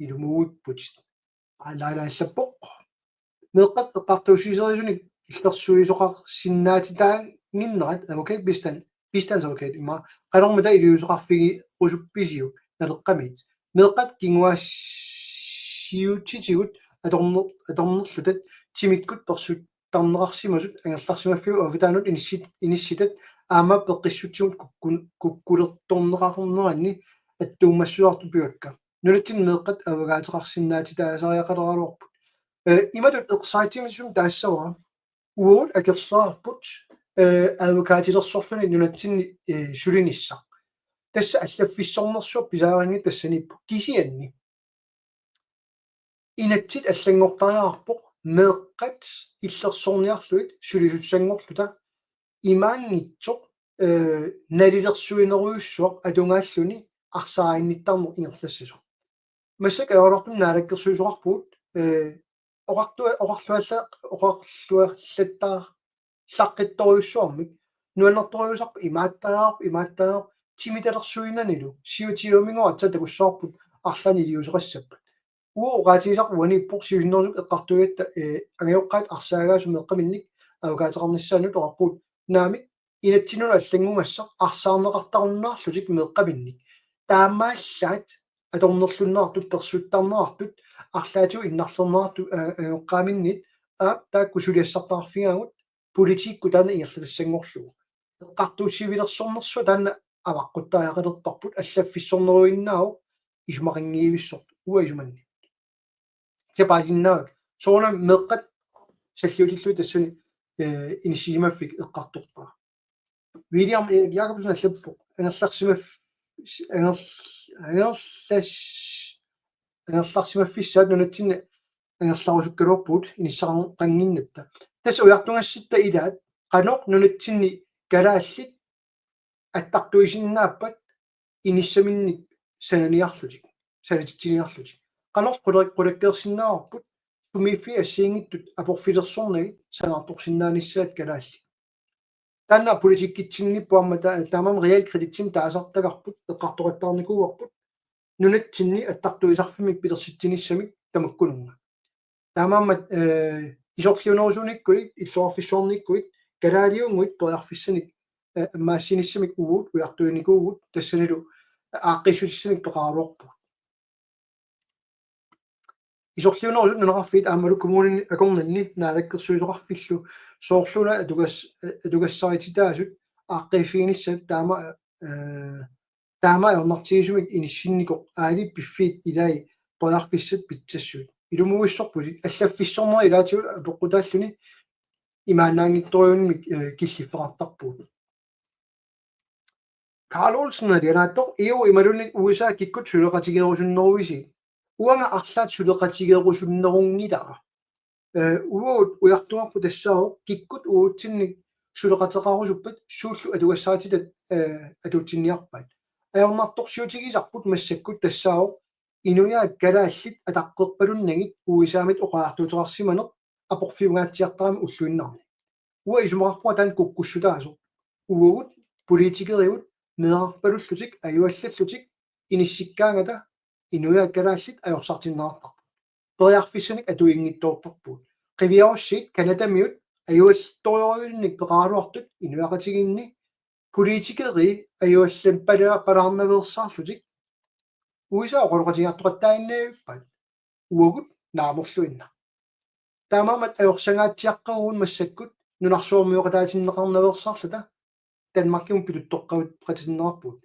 Ilumuuipputit. Aalaalaallappoq. Meeqqat eqqartuussiserisunik illersuisoqarsinnaatitaannginnerat advokatbistand, bistandsadvokat ima qanormita iliuuseqarfigerusuppisiuk Naleqqamiit? Meeqqat kinguaassiuutitigut atorner-, atornerlutat timikkut persuttarneqarsimasut angerlarsimaffiup avataanut inissit-, inissitat aamma peqqissutsigut kukkun-, kukkulertorneqarneranni attuumassuartut pivakka. Nunatsinni meeqqat avagaateqarsinnaatitaasariaqaleraluarput. Eh, imatut eqqarsaatigisimasup taassavara uagut akerlaarput, eh, advokaatilersorluni nunatsinni, eh, sulinissaq. Tassa allaffissornersuaq pisariaqanngilaq tassaniippoq. Kisianni inatsit allanngortariaqarpoq meeqqat illersorniarlugit sulisussanngorluta imaanngitsoq, eh, nalilersuinerujussuaq atugaalluni arsaaginnittarneq ingerlassasoq. Massakkut ajoraluartumik naalakkersuisoqarpugut, eh, oqartua-, oqarlualla-, oqarluallattaarlaqqittorujussuarmik nuannertorujussuarput imaattariaqarpoq, imaattariaqarpoq timitalersuinanilu siutsiumingoratsa takussavarput arlaannik iliuuseqassappat. Uagut oqaatigisarput uaniippoq siusinnerusukkut eqqartuigatta, eh, angajoqqaat arsaagaasut meeqqaminnik avukaateqarnissaannut oqarpugut naamik inatsinnut allanngugassaq arsaarneqartarunnaarlutik meeqqaminnik. Taamaallaat atornerlunneqartut, persuttarneqartut, arlaatigut innarlerneqartut, eh, angajoqqaaminnit, aap, taakku suliassartaqarfigaagut, politikkut taanna ingerlatassanngorlugu. Eqqartuussivilersornersut taanna avaqquttariaqalerparput, allaffissorneruinnaavoq isumaqanngivissortut, uanga isumanni. Kisianni paasinnaavakka. Soorunami meeqqat salliutillugit tassani, eh, inissisimaffik eqqartorpara. William Erik Jakobsen allappoq: Angerlarsimaf-, anger-, angerlas-, angerlarsimaffissaat nunatsinni angerlarusukkaluarpugut inissaqannginnatta. Tassa ujartugassatta ilaat, qanoq nunatsinni kalaallit attartuisinnaappat inissaminnik sananiarlutik, sanatitsiniarlutik. Qanoq qulak-, qulakkeersinnaavarput, sumiiffiit assigiinngitsut aporfilersornagit sanaartorsinnaanissaat kalaallit. Taanna politikkitsinniippoq aamma ta-, taamaammat realkreditimik taasartagarput, eqqartoqattaarnikuuarput, nunatsinni attartuisarfimmik pilersitsinissamik tamakkununnga. Taamaammat, eh, isorliunerusuunikkuit, illoqarfissuarniikkuit, kalaaliunnguit periarfissanik, eh, ammaassinissamik uagut ujartuinikuuvugut, tassanilu aaqqiissutissanik peqaraluarpugut. Isorliunerusut nunaqarfiit aammalu kommunini akornanni naalakkersuisoqarfillu soorlu una atugas-, eh, atugassarititaasut aaqqiiffiginissat taama, eh, taama ajornartigisumik inissinnikoq aali piffiit ilai periarfissat pitsassuit. Ilumuissorpusi allaffissornerit ilaatigut apeqqutaalluni imaannaanngitsorujummik, eh, killiffeqartarpugut. Carl Olsen alianaattoq: E U imaluunniit U S A kikkut suleqatigeerusunneruisiit? Uanga arlaat suleqatigeerusunnerunngilara. Eh, uagut ujartuarput tassaavoq kikkut uagutsinnik suleqateqarusuppat suullu atugassarititaat, eh, atuutsinniarpaat. Ajornartorsiutigisarput massakkut tassaavoq inuiaat kalaallit ataqqerpalunnagit U S A-mit oqariartuuteqarsimaneq aporfiungaatsiartarami ulluinnarni. Uanga isumaqarpunga taanna kukkussutaasoq. Uagut politikerigut meerarpalullutik ajuallallutik inissikkaangata inuiaat kalaallit ajorsartinneqartarput. Periarfissanik atuinngitsoortarpugut. Qiviarussiit Canadamiut ajuallattorujussuarnik peqaraluartut inuiaqatigiinni politikerit ajuallat pala-, palaarnaveersaarlutik U S A oqaloqatigiartoqattaaginnavippaat, uagut naamerluinnaq. Taamaammat ajorsangaatsiaqqavugut massakkut nunarsuarmioqataatinneqarnaveersaarluta Danmarkimut pituttoqqavutit qatitinneqarpugut.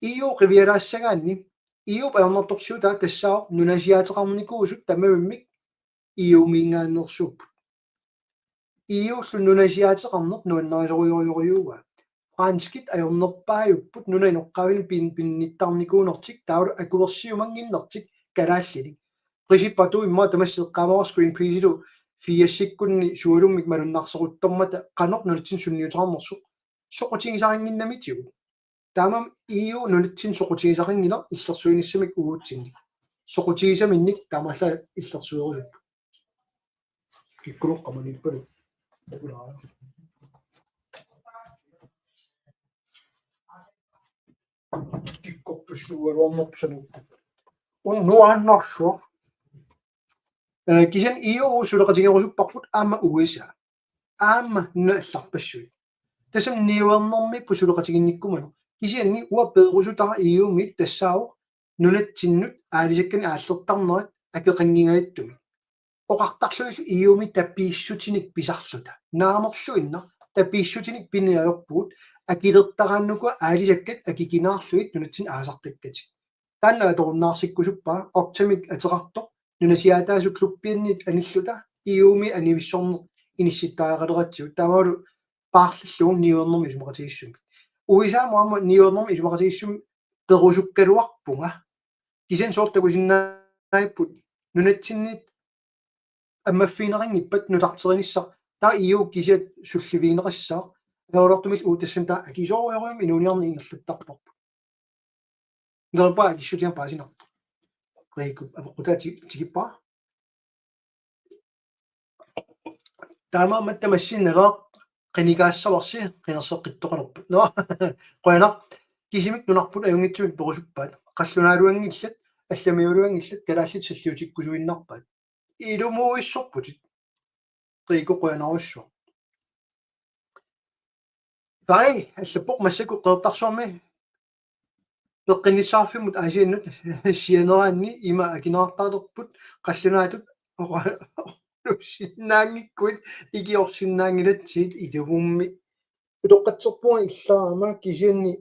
E U qivialaassagaanni, E U-p ajornartorsiutaa tassaavoq nunasiaateqarnikuusut tamavimmik E U-miingaanneersuupput. E U-llu nunasiaateqarneq nuannarisorujorujussuuaa. Franskit ajornerpaajupput nunap inoqqaavinik pin-, pinnittarnikuunertik taavalu akuersiumannginnertik kalaallinik. Qisippat immaqa tamassi eqqaamavara Greenpeace-ilu firsikkunni sualummik malunnarseruttormata qanoq nunatsinni sunniuteqarnersoq soqutigisarinnginnamitigut. Taamaammat E U nunatsinni soqutigisaqanngilaq illersuinissamik uatsinnit. Soqutigisaminnik taamaallaat illersuerusupput. Kikkunuqqamaniippalu. Kikkorpassuugaluarnerput sanuupput. Unnuaannarsuaq. Eh, kisianni E U suleqatigerusupparput aamma U S A. Aamma nunat allarpassuit. Tassami niuernermiipput suleqatiginnikkumaneq. Kisianni uanga peerusutara E U-mit tassaavoq nunatsinnut aalisakkanik aallertarnerat akeqanngingajattumik. Oqartarlugillu E U-mi tapiissutinik pisarluta. Naamerluinnaq tapiissutinik pineq ajorpugut akilertaraannukua aalisakkat akikinaarlugit nunatsinni aasartakkatik. Taanna atorunnaarsikkusuppara Oktamik ateqartoq nunasiaataasullu klubbiannit anilluta E U-mi anivissorneq inissittariaqaleratsigu taamalu paarlillugu niuernermik isumaqatigiissumik. U S A-mut aamma niuernermik isumaqatigiissumik perusukkaluarpunga. Kisianni soorlu takusinnaagipput nunatsinnit ammaffigineqanngippat nutarterinissaq taava E U kisiat sullivigineqassaaq ajoraluartumillu uagut tassani taava akisoorujussuarmik inuuniarneq ingerlattarparput. Nalpa akissutigalugu paasinartoq. Reikup apeqqutaa ti-, tikippara. Taamaammat tamassinnalu qinikaassavarsi qinerseqqittoqalerpat. Nå, qujanaq. Kisimik nunarput ajunngitsumik perusuppaat. Qallunaaluanngillat, allamiualuanngillat, kalaallit salliutikkusuinnarpaat. Ilumuuissorputit. Qiiko qujanarsuaq. Fari allappoq massakkut Qeqertarsuarmi peqqinnissaqarfimmut Aasiannut sianeraanni ima akineqartarput qallunaatut oqaluussinnaanngikkuit ikiorsinnaanngilatsigit ilumummi. Utoqqatserpunga illaama kisianni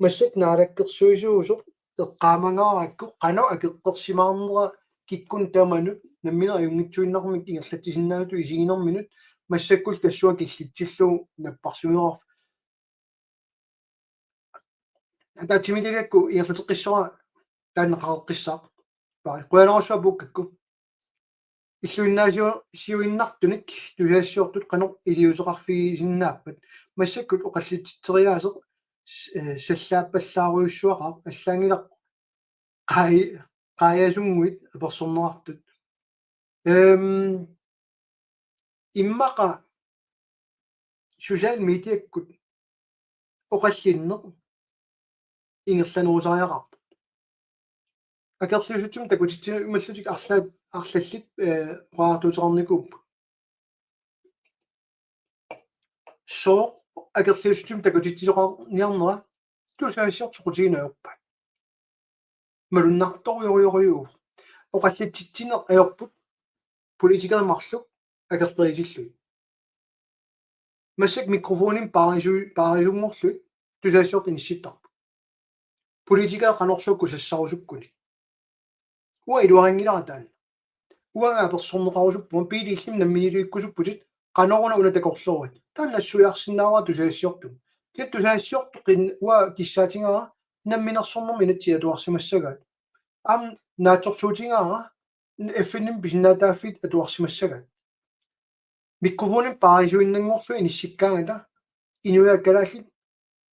massakkut naalakkersuisuusoq eqqaamangaarakku qanoq akeqqersimaarnera kikkunnut tamanut nammineq ajunngitsuinnarmik ingerlatsisinnaasutut isiginerminut massakkullu tassunga killitsillugu napparsimmavarput. Ataatsimiititaliakku ingerlateqqissavara taanna qaqeqqissaaq. Pari. Qujanarsuaq puukkakku. Illuinnaasiuinnartunik tusagassiortut qanoq iliuuseqarfigisinnaappat. Massakkut oqallitsitseriaaseq s-, eh, sallaappallaarujussuaqaaq allaanngilaq qai-, qaajasunnguit apersorneqartut. Ehm, immaqa social mediakkut oqallinneq ingerlanerusariaqarpoq. Akerliussutsimik takutitsineq imallutik arlaat, arlallit, eh, oqariartuuteqarnikuupput. Sooq akerliussutsimik takutitsisoqarniarnera tusagassiortut soqutiginagit ajorpaat. Malunnartorujorujuuvoq. Oqallitsitsineq ajorput politikerit marluk akerliutillugit. Massakkut mikrofonimik paarisu-, paarisunngorlugit tusagassiortut inissittarput. Politikerit qanorsuaq kusassarusukkunik. Uanga iluarinngilara taanna. Uanga apersorneqarusuppunga, Pele illimmi namminiilivikkusupputit, qanoruna una takorloorit. Taanna nassuiarsinnaavara tusagassiortumut. Kisianni tusagassiortut qin-, uanga kissaatigaara namminersornermi inatsit atuarsimassagaat. Aamma naatsorsuutigaara F N-imi pisinnaatitaaffiit atuarsimassagaat. Mikrofonimik paarisuinnanngorlugit inissikkaangata inuiaat kalaallit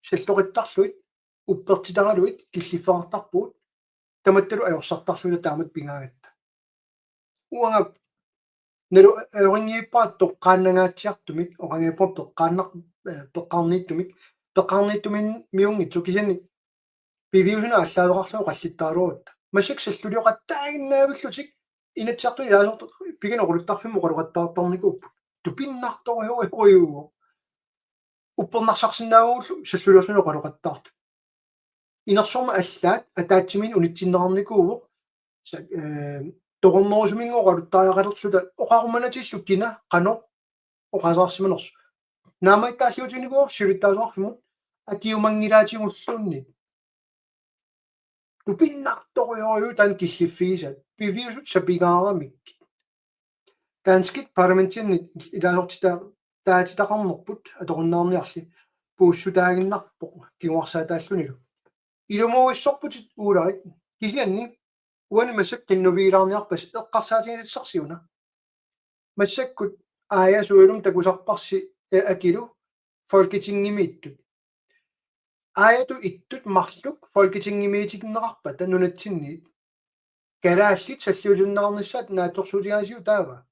salloqittarlugit, uppertitaralugit killiffeqartarpugut, tamattalu ajorsartarlugit taamatut pigaangatta. Uanga nalu ajorinngilara toqqaannangaatsiartumik, oqanngippoq peqqaannar-, eh, peqqaarniittumik, peqqaarniittumiunngitsoq kisianni piviusunut aallaaveqarluni oqallittaraluarutta. Massakkut sallulioqattaaginnaavillutik Inatsisartuni ilaasortat pigineq oqaluttarfimmut oqaloqattaartarnikuupput. Tupinnartorujorujuuvoq. Uppernarsarsinnaagullu salluliorluni oqaloqattaartut. Inersuarmi allaat ataatsimiinneq unitsinneqarnikuuvoq. Sa-, eh, toqornerusuminnga oqaluttariaqalerluta oqarumanatillu kina qanoq oqaaseqarsimanersoq. Naammagittaalliutiginikuuvoq siulittaasoqarfimmut akiumanngilaatigut ullormiit. Tupinnartorujorujuuvoq taanna killiffigisaat. Piviusut sapigaaramik. Danskit parlamentinit ilaasortita-, taatitaqarnerput atorunnaarniarli puussutaaginnarpoq kinguarsaataallunilu. Ilumuuissorputit uularit kisianni uani massakkut qinnuigilaarniarpasi eqqarsaatigisassarsi una. Massakkut Aaja Suulum takusarparsi, eh, Akilu Folketingimiittut. Aajatut ittut marluk Folketingimiitinneqarpata nunatsinniit. Kalaallit salliutinneqarnissaat naatsorsuutigaasiuk taava.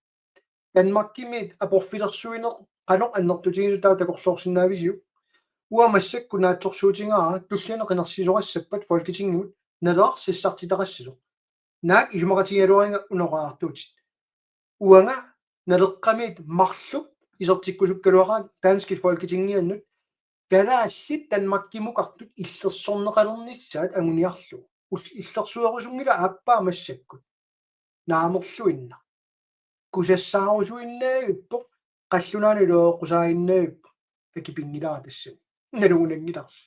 Danmarkimiit aporfilersuineq qanoq annertutigisoq taava takorloorsinnaavisiuk? Uanga massakkut naatsorsuutigaara tulliani qinersisoqassappat Folketingimut Naleraq sassartitaqassasoq. Naak isumaqatigigaluariga una oqariartuutit. Uanga Naleqqamiit marluk isertikkusukkaluaqaat danskit Folketingiannut kalaallit Danmarkimukartut illersorneqalernissaat anguniarlugu. Ul-, illersuerusunngilaq aappaa massakkut. Naamerluinnaq. Kusassaarusuinnaavippoq, qallunaanut iluaqusaarinnavippoq. Akipinngilaa tassani. Nalugunanngilarsi.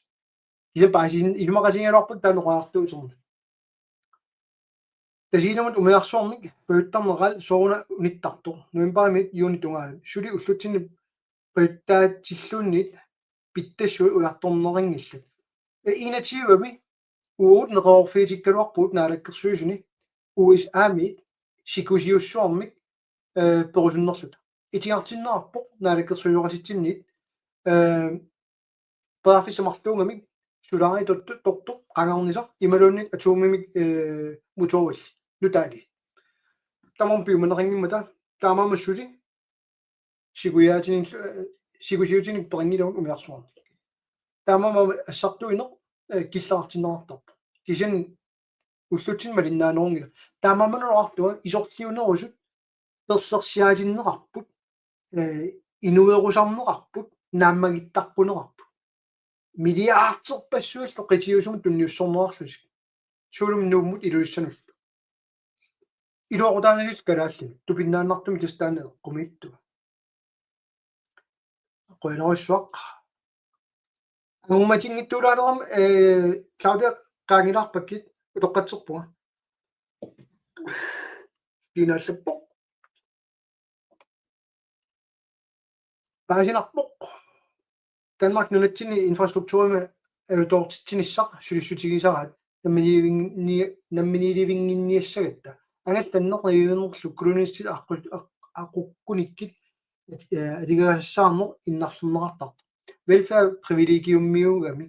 Kisianni paasisin-, isumaqatigigaluarput taanna oqariartuusermut. Tasiilamut umiarsuarmik pajuttarneq sooruna unittartoq. Novembarimiit juunip tungaanut. Suli ullutsinni pajuttaatilluunniit pittassuit ujartorneqanngillat. Ee, enogtyve-mi uagut neqeroorfigitikkaluarpugut naalakkersuisuni U S A-miit sikusiussuarmik, ee, perusunnerluta. Itigartinneqarpoq naalakkersuisooqatitsinniit, ee, periarfissat marluugamik, solaarit tortoq, tortoq, qangarnisaq, imaluunniit atomimik, ee, motorillit, nutaali. Tamarmik piumaneqanngimmata, taamaammat suli, siguiaatinillu, eh, sigusiutinik peqanngilagut umiarsuarnik. Taamaammat assartuineq, eh, killeqartinneqartarpoq. Kisianni ullutsinni malinnaanerunngilaq. Taamaammat oqartunga isorliunerusut perlersiaatinneqarput, eh, inuerusarneqarput, naammagittaqquneqarput. Milliarderpassuillu qitiusumut tunniussorneqarlutik. Soorlumi Nuummut Ilulissanullu. Iluaqutaanngilaq kalaallinut, tupinnaannartumik tassa taanna eqqumiitsugut. Qujanarsuaq. Angummatinngitsuulaalerama, eh, Claudia qaangilaarpakkit utoqqatserpunga. Kiinaallerpoq. Paasinarpoq. Danmark nunatsinni infrastrukturimi ajutoortitsinissaq sulissutigisaraat namminiilivinni-, namminiilivinnginniassagatta. Angallanneq najuunerlu kolonialistit aqqu-, aq-, aqukkunikkit at-, eh, atigasassaarneq innarlerneqartartoq. Velfærd privilegiumiugami.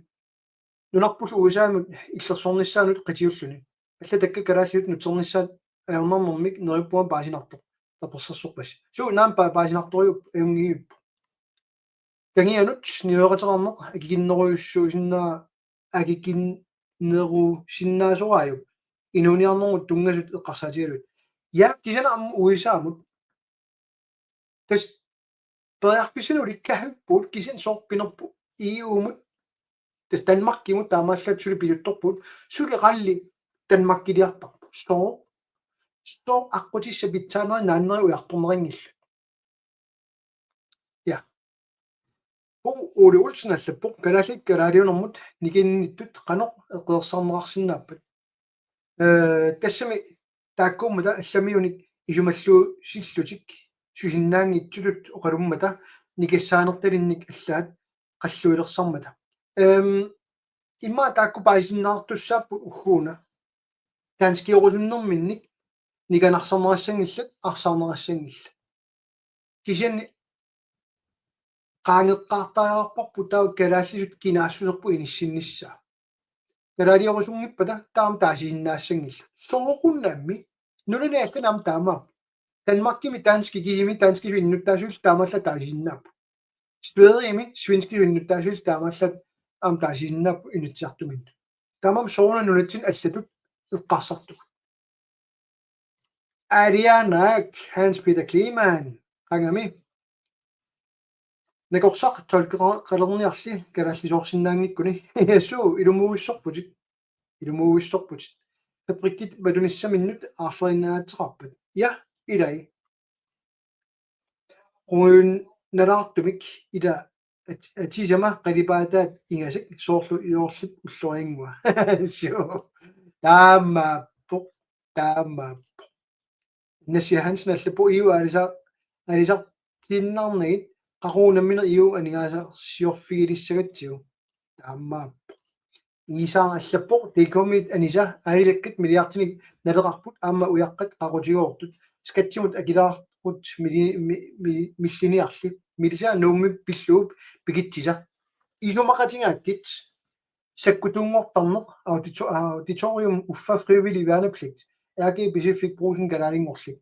Nunarpullu U S A-mut illersornissaanut qitiulluni. Allattakkat kalaallisut nutsernissaat ajornarnermik neriuppunga paasinartoq. Tapersersorpassi. Suu naamik pa-, paasinartorujuuvoq ajunngilaq. Kangianut niueqateqarneq akikinnerujuussuusinnaa-, akikinnerusinnaasoraajuk inuuniarnermut tunngasut eqqarsaatigalugit. Ja, kisianni aamma U S A-mut. Tassa periarfissanik ulikkaavippugut kisianni sooq pinerpoq E U-mut. Tassa Danmarkimut taamaallaat suli piguttorpugut, suli qalli Danmarkiliartarpoq. Sooq, sooq aqqutissat pitsaanerit naannerit ujartorneqanngillat. Ja. Bo Ole Olsen allappoq: Kalaallit kalaaliunermut nikinnittut qanoq eqeersarneqarsinnaappat? Eh, tassami taakkuummata allamiunik isumalluusillutik susinnaanngitsutut oqalummata nikassaanertalinnik allaat qalluilersarmata. Ehm, immaqa taakku paasisinnaartussaapput ugguuna. Danskiorusunnerminnik nikanarsarneqassanngillat, arsaarneqassanngillat. Kisianni qaangeqqaartariaqarparput taava kalaallisut kinaassuserput inissinnissaa. Kalaaliorusunngippata taama taasisinnaassanngillat. Soorunami nunani allani aamma taamaappoq. Danmarkimi danskit kisimi danskisut innuttaasuillu taamaallaat taasisinnaapput. Sverigemi svenskisut innuttaasuillu taamaallaat aamma taasisinnaapput Inatsisartuminnut. Taamaammat soorunami nunatsinni allatut eqqarsartugut. Arianak, Hans Peter Kleemann, qangami. Nakorsaq tolkeqalerniarli kalaallisoorsinnaanngikkuni. Suu, ilumuuissorputit. Ilumuuissorputit. Fabrikkit matunissaminnut aarlerinnaatseqarpat? Ja, ilai. Quunnalaartumik ila at-, atisama qalipaataat ingasak soorlu Joorlip ullorianngua. Suu. Taamaappoq, taamaappoq. Nassi Hansen allappoq: E U aalisa-, aalisartiinnarnagit qaqugu nammineq E U aningaasarsiorfigilissagatsigu. Taamaappoq. Iisaaq allappoq: T K-mit anisa aalisakkat milliardinik naleqarput aamma ujaqqat qaqutigoortut. Skattimut akilaarput mili-, mi-, mi-, milliniarli. Milisa Nuummi pillugu pikitsisa. Isumaqatigaakkit sakkutuunngortarneq audito-, auditorium uffa frivillig værnepligt. R G Pacific Brugsen kalaalinngorlik.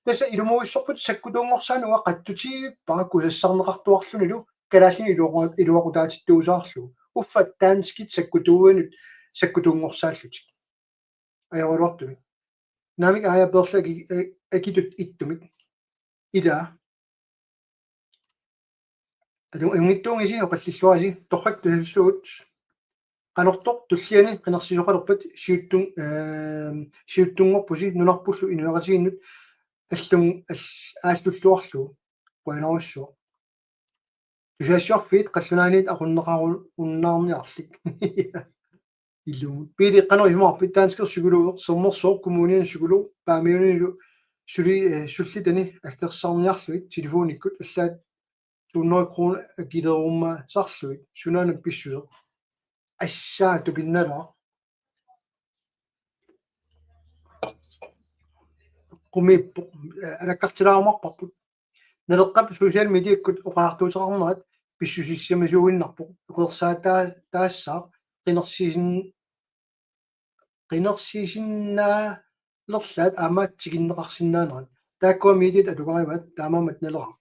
Tassa ilumuuissorput sakkutuunngorsaaneq uanga qatsutigivippara kusassarneqartuarlunilu kalaallinik iluaqu-, iluaqutaatittuusaarlugu. Uffa danskit sakkutuuinut sakkutuunngorsaallutik. Ajoraluartumik. Naamik, aaja, peerlakki, eh, akitut ittumik. Ila. Atu-, ajunngitsuugisi oqallilluarisi, torrak tusassuugut. Qanortoq tulliani qinersisoqalerpat siuttun-, ehm, siuttunngorpusi nunarpullu inuiaqatigiinnut allun-, all-, aallulluarlugu. Qujanarsuaq. Tusagassiorfiit qallunaaniit aqunneqarunnaarniarlik. Ilumut. Piili, qanoq isumaqarpit? Danskit psykologi, Sermersooq Kommuniani psykolog, Paamiunilu suli, eh, sullitani aggersarniarlugit telefonikkut allaat to hundrede kroner akilerummasarlugit, sunaana pissuseq? Assaa, tupinnalaaq. Qumiippoq, eh, alakkartilaarumaarparput. Naleqqap social mediakkut oqariartuuteqarnerat pissusissamisuuinnarpoq. Eqeersaataa-, taassaaq qinersisin-, qinersisinnaalerlaat aamma tikinneqarsinnaanerat. Taakkua mediat atugarivaat, taamaammat Naleraq.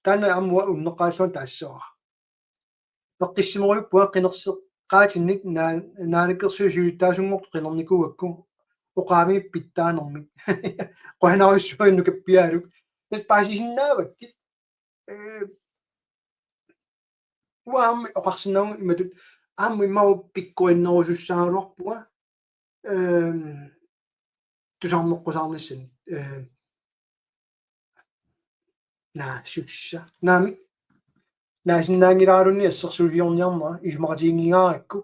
Taanna aamma unneqqaallunga taassavara. Peqqissimorujuppunga qinerseqqaatinnik naa-, naalakkersuisut siulittaasunngortut qinernikuugakku oqaamiit pitsaanermik. Qujanarsuaq nukappiaruk. Tassa paasisinnaavakkit. Eh, uanga aamma oqarsinnaavugut imatut aamma imaappoq pikkorinnerusussaagaluarpunga. Ehm, tusarneqqusaarnissani. Ehm, naa, sussa. Naamik. Naasinnaanngilaraluunniit assersuusiorniarnera isumaqatiginngikkaluarukku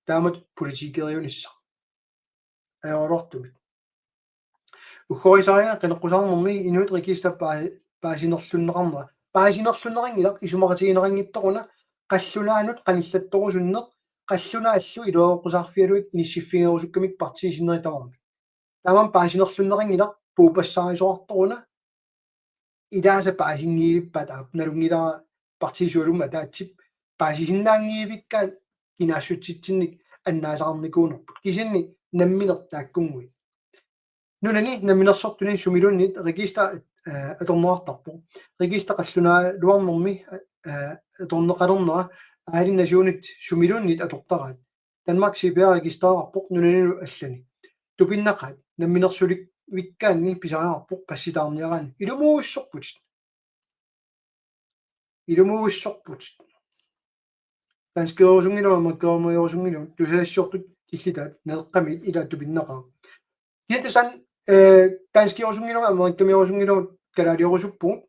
taamatut politikeriunissaq. Ajoraluartumik. Uggorisariga qineqqusaarnermi Inuit Register paa-, paasinerlunneqarnera. Paasinerlunneqanngilaq isumaqatigineqanngitsoq una qallunaanut qanillattorusunneq, qallunaallu iluaqusaarfigalugit inissiffigerusukkamik partiit sinneri tamarmik. Tamanna paasinerlunneqanngilaq puupassaarisoqartoq una ilaasa paasinngiivippat aap nalunngilara partiit sualummik ataatsip paasisinnaanngiivikkaat kinaassutsitsinnik annaasaqarnikuunerput. Kisianni nammineq taakkunnguit. Nunani namminersortuni sumiluunniit register, eh, atorneqartarpoq. Register qallunaaluarnermi, eh, atorneqalernera aalinnasuunit sumiluunniit atortaraat. Danmark C P R registereqarpoq nunanilu allani. Tupinnaqaat namminersulivikkaanni pisariaqarpoq passitaarniaraanni. Ilumuussorputit. Ilumuussorputit. Danskeriusunngilaq, amerikkameriusunngilaq, tusagassiortut killitaat, naleqqamiit ila tupinnaqaaq. Kiintisan, eh, danskeriusunngilaq, amerikkameriusunngilaq, kalaaliorusuppugut.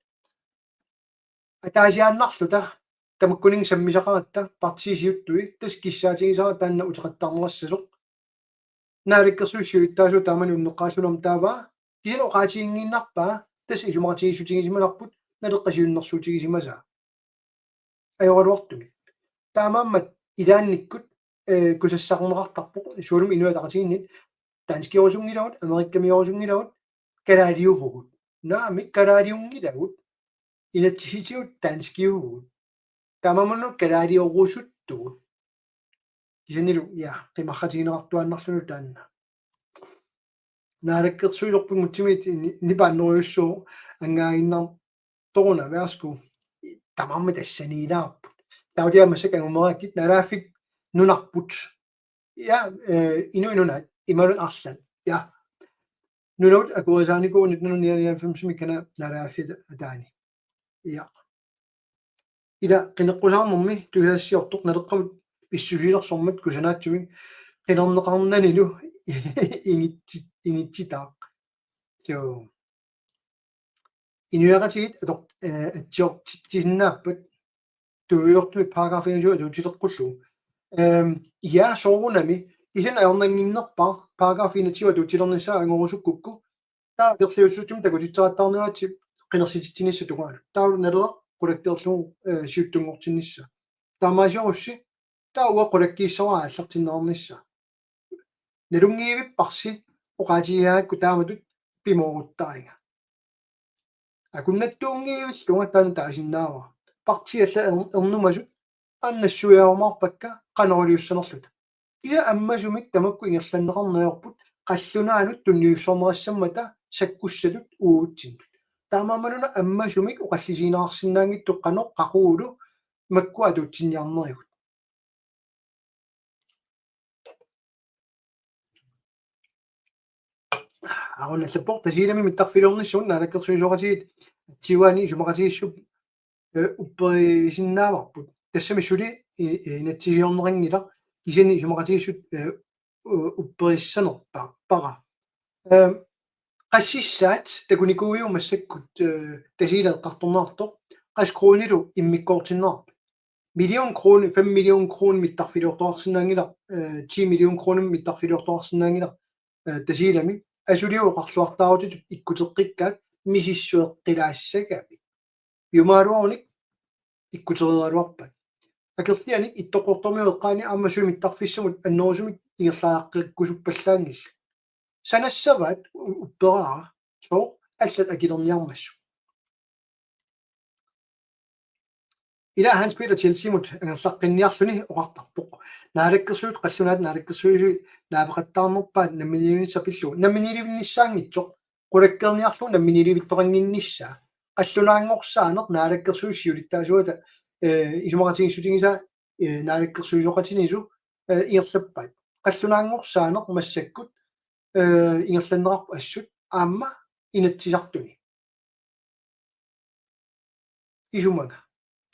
Ataasiaannarluta, tamakkuninnga sammisaqaratta, partiit siuttui, tassa kissaatigisara taanna uteqattaarneqassasoq. Naalakkersuisut siulittaasuat taamani unneqqaallunarmi taava. Kisianni oqaatiginngiinnarpaa, tassa isumaqatigiissutigisimasarput, Naleqqap siunnersuutigisimasaa. Ajoraluartumik. Taamaammat ilaannikkut, eh, kusassarneqartarpoq, sualummik Inuit Ataqatigiinnit, danskeriusunngilagut, amerikkameriusunngilagut, kalaaliuvugut. Naamik kalaaliunngilagut, inatsisitigut danskiuvugut. Taamaammat kalaaliorusuttugut. Kisiannilu, ja, qimarratigineqartuaannarluni taanna. Naalakkersuisorput Mútemiit ni-, nipaannerujussuuvoq angaaginnartoruna, værsgo. Tamarmik tassaniilaarput. Taava massakkut angumeriakkit naalagaaffik nunarput. Ja, eh, Inuit Nunaat, imaluunniit arlaat. Ja. Nunavut akuerisaanikuuvoq nitten hundrede nioghalvfems-imi kana naalagaaffiata ataani. Ja. Ila qineqqusaarnermi tusagassiortoq Naleqqamut pissusilersormat kusanaatsumik qinerneqarnanilu ingitsi-, ingitsitaaq. So. Inuiaqatigiit ator-, eh, atsiortitsisinnaappat tuiortumik paragraf enogtyve atuutileqqullugu. Ehm, ja, soorunami, kisianni ajornannginnerpaaq paragraf enogtyve atuutilernissaa angorusukkukku, taava akerliussutsimik takutitserattaarneratsi qinersititsinissaq tungaanut. Taava Naleraq qulakkeerlugu, eh, siuttunngortinnissaa. Taamaasiorussi, taava uanga qulakkiissavara aallartinneqarnissaa. Nalunngiivipparsi oqaatigigaangakku taamatut pimooruttariga. Akunnattuunngivillunga taanna taasinnaavara. Partiit allat er-, ernumasut aamma nassuiarumaarpakka qanoq iliussanerluta. Kisianni ammasumik tamakku ingerlanneqarneq ajorput qallunaanut tunniussorneqassammata sakkussatut uagutsinnut. Taamaammat una ammasumik oqallisigineqarsinnaanngitsoq qanoq qaqugulu makkua atuutsinniarnerigut. Aarun allappoq Tasiilami mittarfiliornissamut naalakkersuisooqatigiit atsiuaani isumaqatigiissup, eh, upperisinnaavarput. Tassami suli i-, i-, inatsisiliorneqanngilaq kisianni isumaqatigiissut, eh, u-, upperissanerpa-, para. Ehm, qassissaat takunikuuiuk massakkut, eh, Tasiilaq eqqartorneqartoq, qassit koruunilu immikkoortinneqarpat? Million kroner, fem million kroner mittarfiliortoqarsinnaanngilaq, eh, ti million kroner mittarfiliortoqarsinnaanngilaq, eh, Tasiilami. Asuli oqarluartaarutitut ikkuteqqikkaat misissueqqilaassagami. Piumagaluarunik ikkutereeraluarpaat. Akerlianik Ittoqqortoormiut eqqaani aamma suli mittarfissamut annerusumik ingerlaqqikkusuppallaanngillat. Sanassavaat u-, upperaara sooq allat akilerniarmassuk. Ila Hans Peter Chelseamut angerlaqqinniarluni oqartarpoq. Naalakkersuisut qallunaat naalakkersuisui naapeqattaarnerpaat namminiilivinnissaq pillugu. Namminiilivinnissaanngitsoq. Qulakkeerniarlugu namminiilivittoqannginnissaa. Qallunaanngorsaaneq naalakkersuisut siulittaasuata, eh, isumaqatigiissutigisaa, eh, naalakkersuisooqatinilu, eh, ingerlappaat. Qallunaanngorsaaneq massakkut, eh, ingerlanneqarpoq assut aamma Inatsisartuni. Isumaga.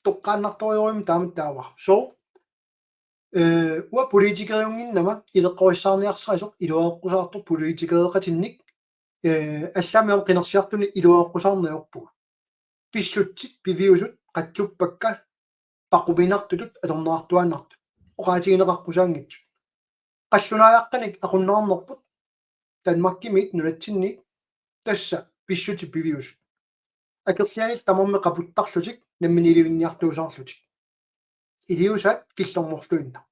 Toqqaannartorujorujummik taamatut taava. So, eh, uanga politikeriunnginnama ileqqorissaarniarsarisoq iluareqqusaartoq politikereqatinnik, eh, allaammi aamma qinersiartuni iluareqqusaarneq ajorpunga. Pissutsit piviusut qatsuppakka paquminartutut atorneqartuaannartut. Oqaatigineqaqqusaanngitsut. Qallunaajaqqanik aqunneqarnerput Danmarkimiit nunatsinniit tassa pissutsit piviusut. Akerlianillu tamarmik qaputtarlutik namminiilivinniartuusaarlutik. Iliuusaat killormorluinnaq.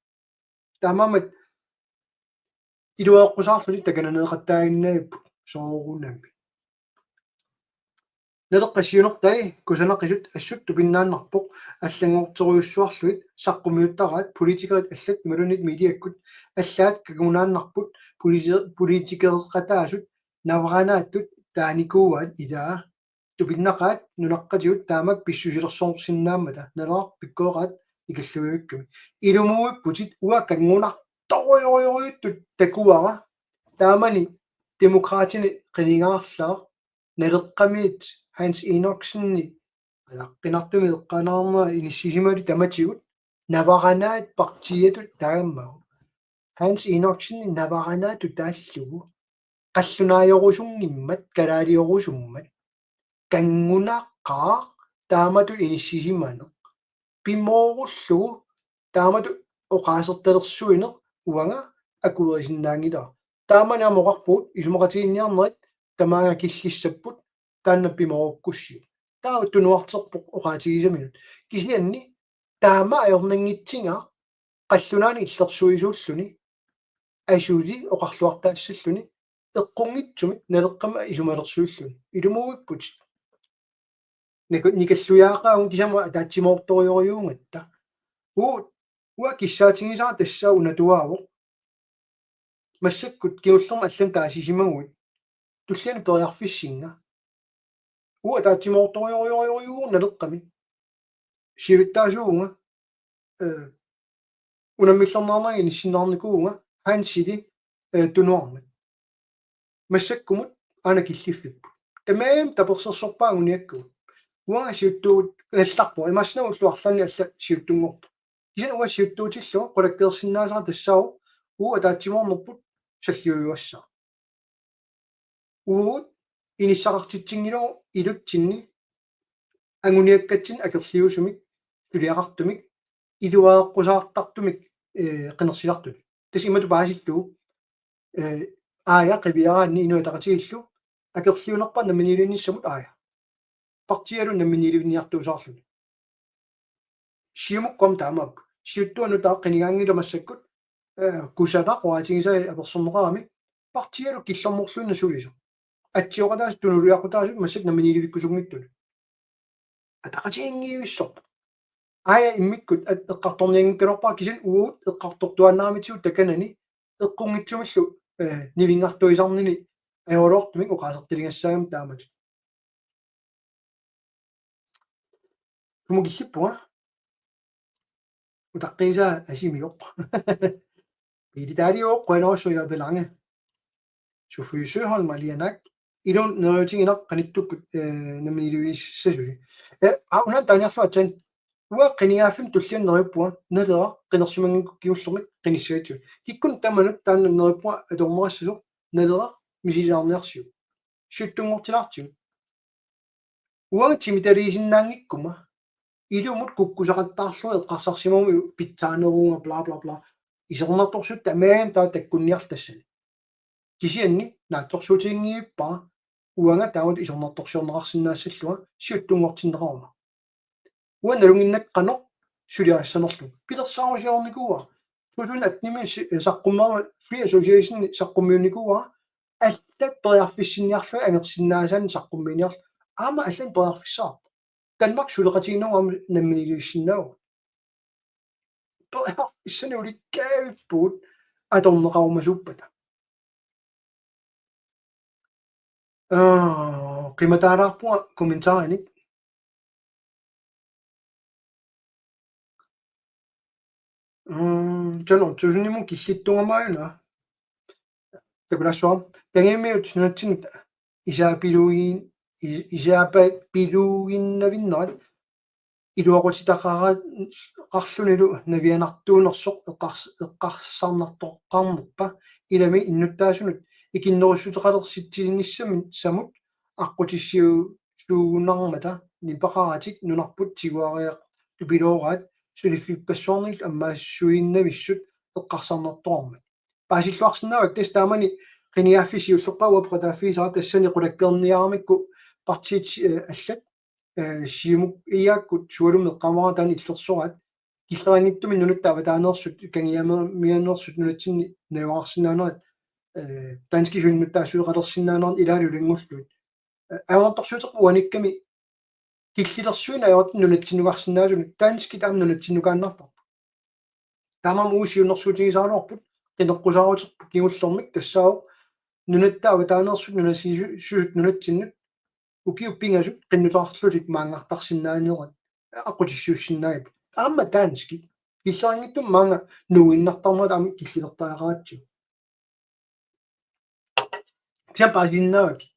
Taamaammat iluareqqusaarlutik takananeeqattaaginnavipput soorunami. Naleqqap siunertai kusanaqisut assut tupinnaannarpoq allanngorterujussuarlugit saqqummiuttaraat politikerit allat imaluunniit mediakkut allaat kangunaannarput politi-, politikereqataasut navaranaattut taanikuuaat ilaa tupinnaqaat nunaqqatigut taamak pissusilersorsinnaammata Naleraq pikkoriaat ikalluiukkami. Ilumuuipputit uanga kangunartorujorujuttut takuara taamani Demokraatini qinigaarlaaq Naleqqamiit Hans Enoksenip alaqqinartumik eqqaanaarnera inissisimali tamatigut navaranaat partiitut taamaagu. Hans Enoksenip navaranaatut taallugu. Qallunaajorusunngimmat, kalaaliorusummat. Kangunaqaaq taamatut inissisimaneq. Pimoorullugu taamatut oqaasertalersuineq uanga akuerisinnaanngilara. Taamani aamma oqarpugut isumaqatiginninniarnerit tamaanga killissapput taanna pimoorukkussiuk. Taava tunuarterpoq oqaatigisaminut. Kisianni taama ajornanngitsigaa qallunaanik illersuisuulluni asuli oqarluartaassalluni eqqunngitsumik Naleqqami isumalersuilluni. Ilumuuipputit. Niku-, nikalluiaaqaanga kisianni ataatsimoortorujorujuugatta. Uut, uanga kissaatigisara tassa unatuaavoq. Massakkut kingullermik allamik taasisimaguit. Tulliani periarfissinga. Uanga ataatsimoortorujorujorujuuvoq Naleqqami. Siulittaasuuvunga, eh, unammillernarnanga inissinneqarnikuuvunga Hansili, eh, tunuarmat. Massakkumut aana killiffipput. Tamarmik tapersersorpaat anguniakkagut. Uanga siuttuugut allarpoq. Imaassinnaavoq ullut arlaanni allat siuttunngorput. Kisianni uanga siuttuutillunga qulakkeersinnaasara tassaavoq uagut ataatsimoornerput salliujuassaaq. Uagut inissaqartitsinngilagut ilutsinni anguniakkatsinnik akerliusumik, suliaqartumik, iluareqqusaartartumik, eh, qinersisartut. Tassa imatut paasillugu, eh, Aaja qiviaraanni Inuit Ataqatigiillu akerliunerpaat namminiilivinnissamut Aaja. Partiialu namminiilivinniartuusaarluni. Siumukkut aamma taamaappoq. Siuttuanut taava qinigaanngilaq massakkut, eh, kusanaq oqaatigisai apersorneqarami. Partiialu killormorluinnaq sulisoq. Atsioqataasut tunuliaqutaasut massakkut namminiilivikkusunngitsunut. Ataqatigiinngivissorpoq. Aaja immikkut at-, eqqartornianngikkaluarpara kisianni uagut eqqartortuaannaramitsigut takanani eqqunngitsumillu, eh, nivinngartuisarnini ajoraluartumik oqaasertaligassaagami taamatut. Sumut killippunga? Utaqqiisaa asimioq. Piilitaalioq qujanarsuaq Pelange. Sofie Søholm alianak. Iluunniit neriuutiginaq qanittukkut, eh, namminiilivigisassasusi. Eh, aa, una taaniarlugu aatsaat. Uanga qinigaaffimmi tulliani neriuppunga Naleraq qinersimanngikkukkit kingullermik qinissagatsigu. Kikkunnut tamanut taanna neriuppunga atorneqassasoq Naleraq misililaarniarsiuk. Siuttunngortilaartigut. Uanga timitaliisinnaanngikkuma ilumut kukkusaqattaarlunga eqqarsarsimaguma pitsaaneruunga bla bla bla. Isornartorsiut tamarmik taava takkunniarlutik tassani. Kisianni naatsorsuutiginngivippara uanga taamatut isornartorsiorneqarsinnaassallunga siuttunngortinneqaruma. Uanga nalunnginnakku qanoq suliarissanerlugu. Pilersaarusiornikuuara. Two thousand eighteen-imi si-, saqqummerama Free Association saqqummiunnikuuara. Allat periarfissinniarlugit angersinnaasaannik saqqummiiniarlugu. Aamma allat periarfissaqarput. Danmark suleqatigiinnagu aamma namminiilivissinnaavagut. Periarfissanik ulikkaavippugut atorneqarumasuuppata. Aa, qimataalaarpunga kommentarinik. Mm, tano, tusunimut killittuugamaajuna. Takulassuaq. Kangiamiut nunatsinnut isaapiluugin-, is-, isaapiluuginnavinnerat iluaqutitaqarlunilu navianartuunersoq eqqars-, eqqarsarnartoqarnerpa ilami innuttaasunut ikinnerussuteqalersitsinissamut aqqutissiuusugunarmata nipeqaratik nunarput tiguariartupilooraat suliffippassuarnillu ammaassuinnavissut eqqarsarnartoqarmat. Paasilluarsinnaavakka tassa taamani qinigaaffik siullerpaaq uanga peqataaffigisara tassani qulakkeerniaramikku partiit, eh, allat, eh, Siumut iaakkut sualummik eqqaamavara taanna illersoraat killeqanngitsumik nunatta avataaneersut kangiamianeersut nunatsinni najugaqarsinnaanerat, eh, danskisut innuttaassuseqalersinnaanerat ilaalu ilanngullugit. Eh, ajornartorsiuterput uanikkami killilersuineq ajortut nunatsinnukarsinnaasunut danskit aamma nunatsinnukaannartarput. Taamaammat uagut siunnersuutigisaraluarput qineqqusaaruterput kingullermik tassaavoq nunatta avataaneersut nunasisu-, susut nunatsinnut ukiut pingasut qinnuteqarlutik maanngartarsinnaanerat aqqutissiuussinnaagipput. Aamma danskit killeqanngitsumik maanga nuuinnartarnerat aamma killilertariaqaratsigu. Kisianni paasisinnaavakkit.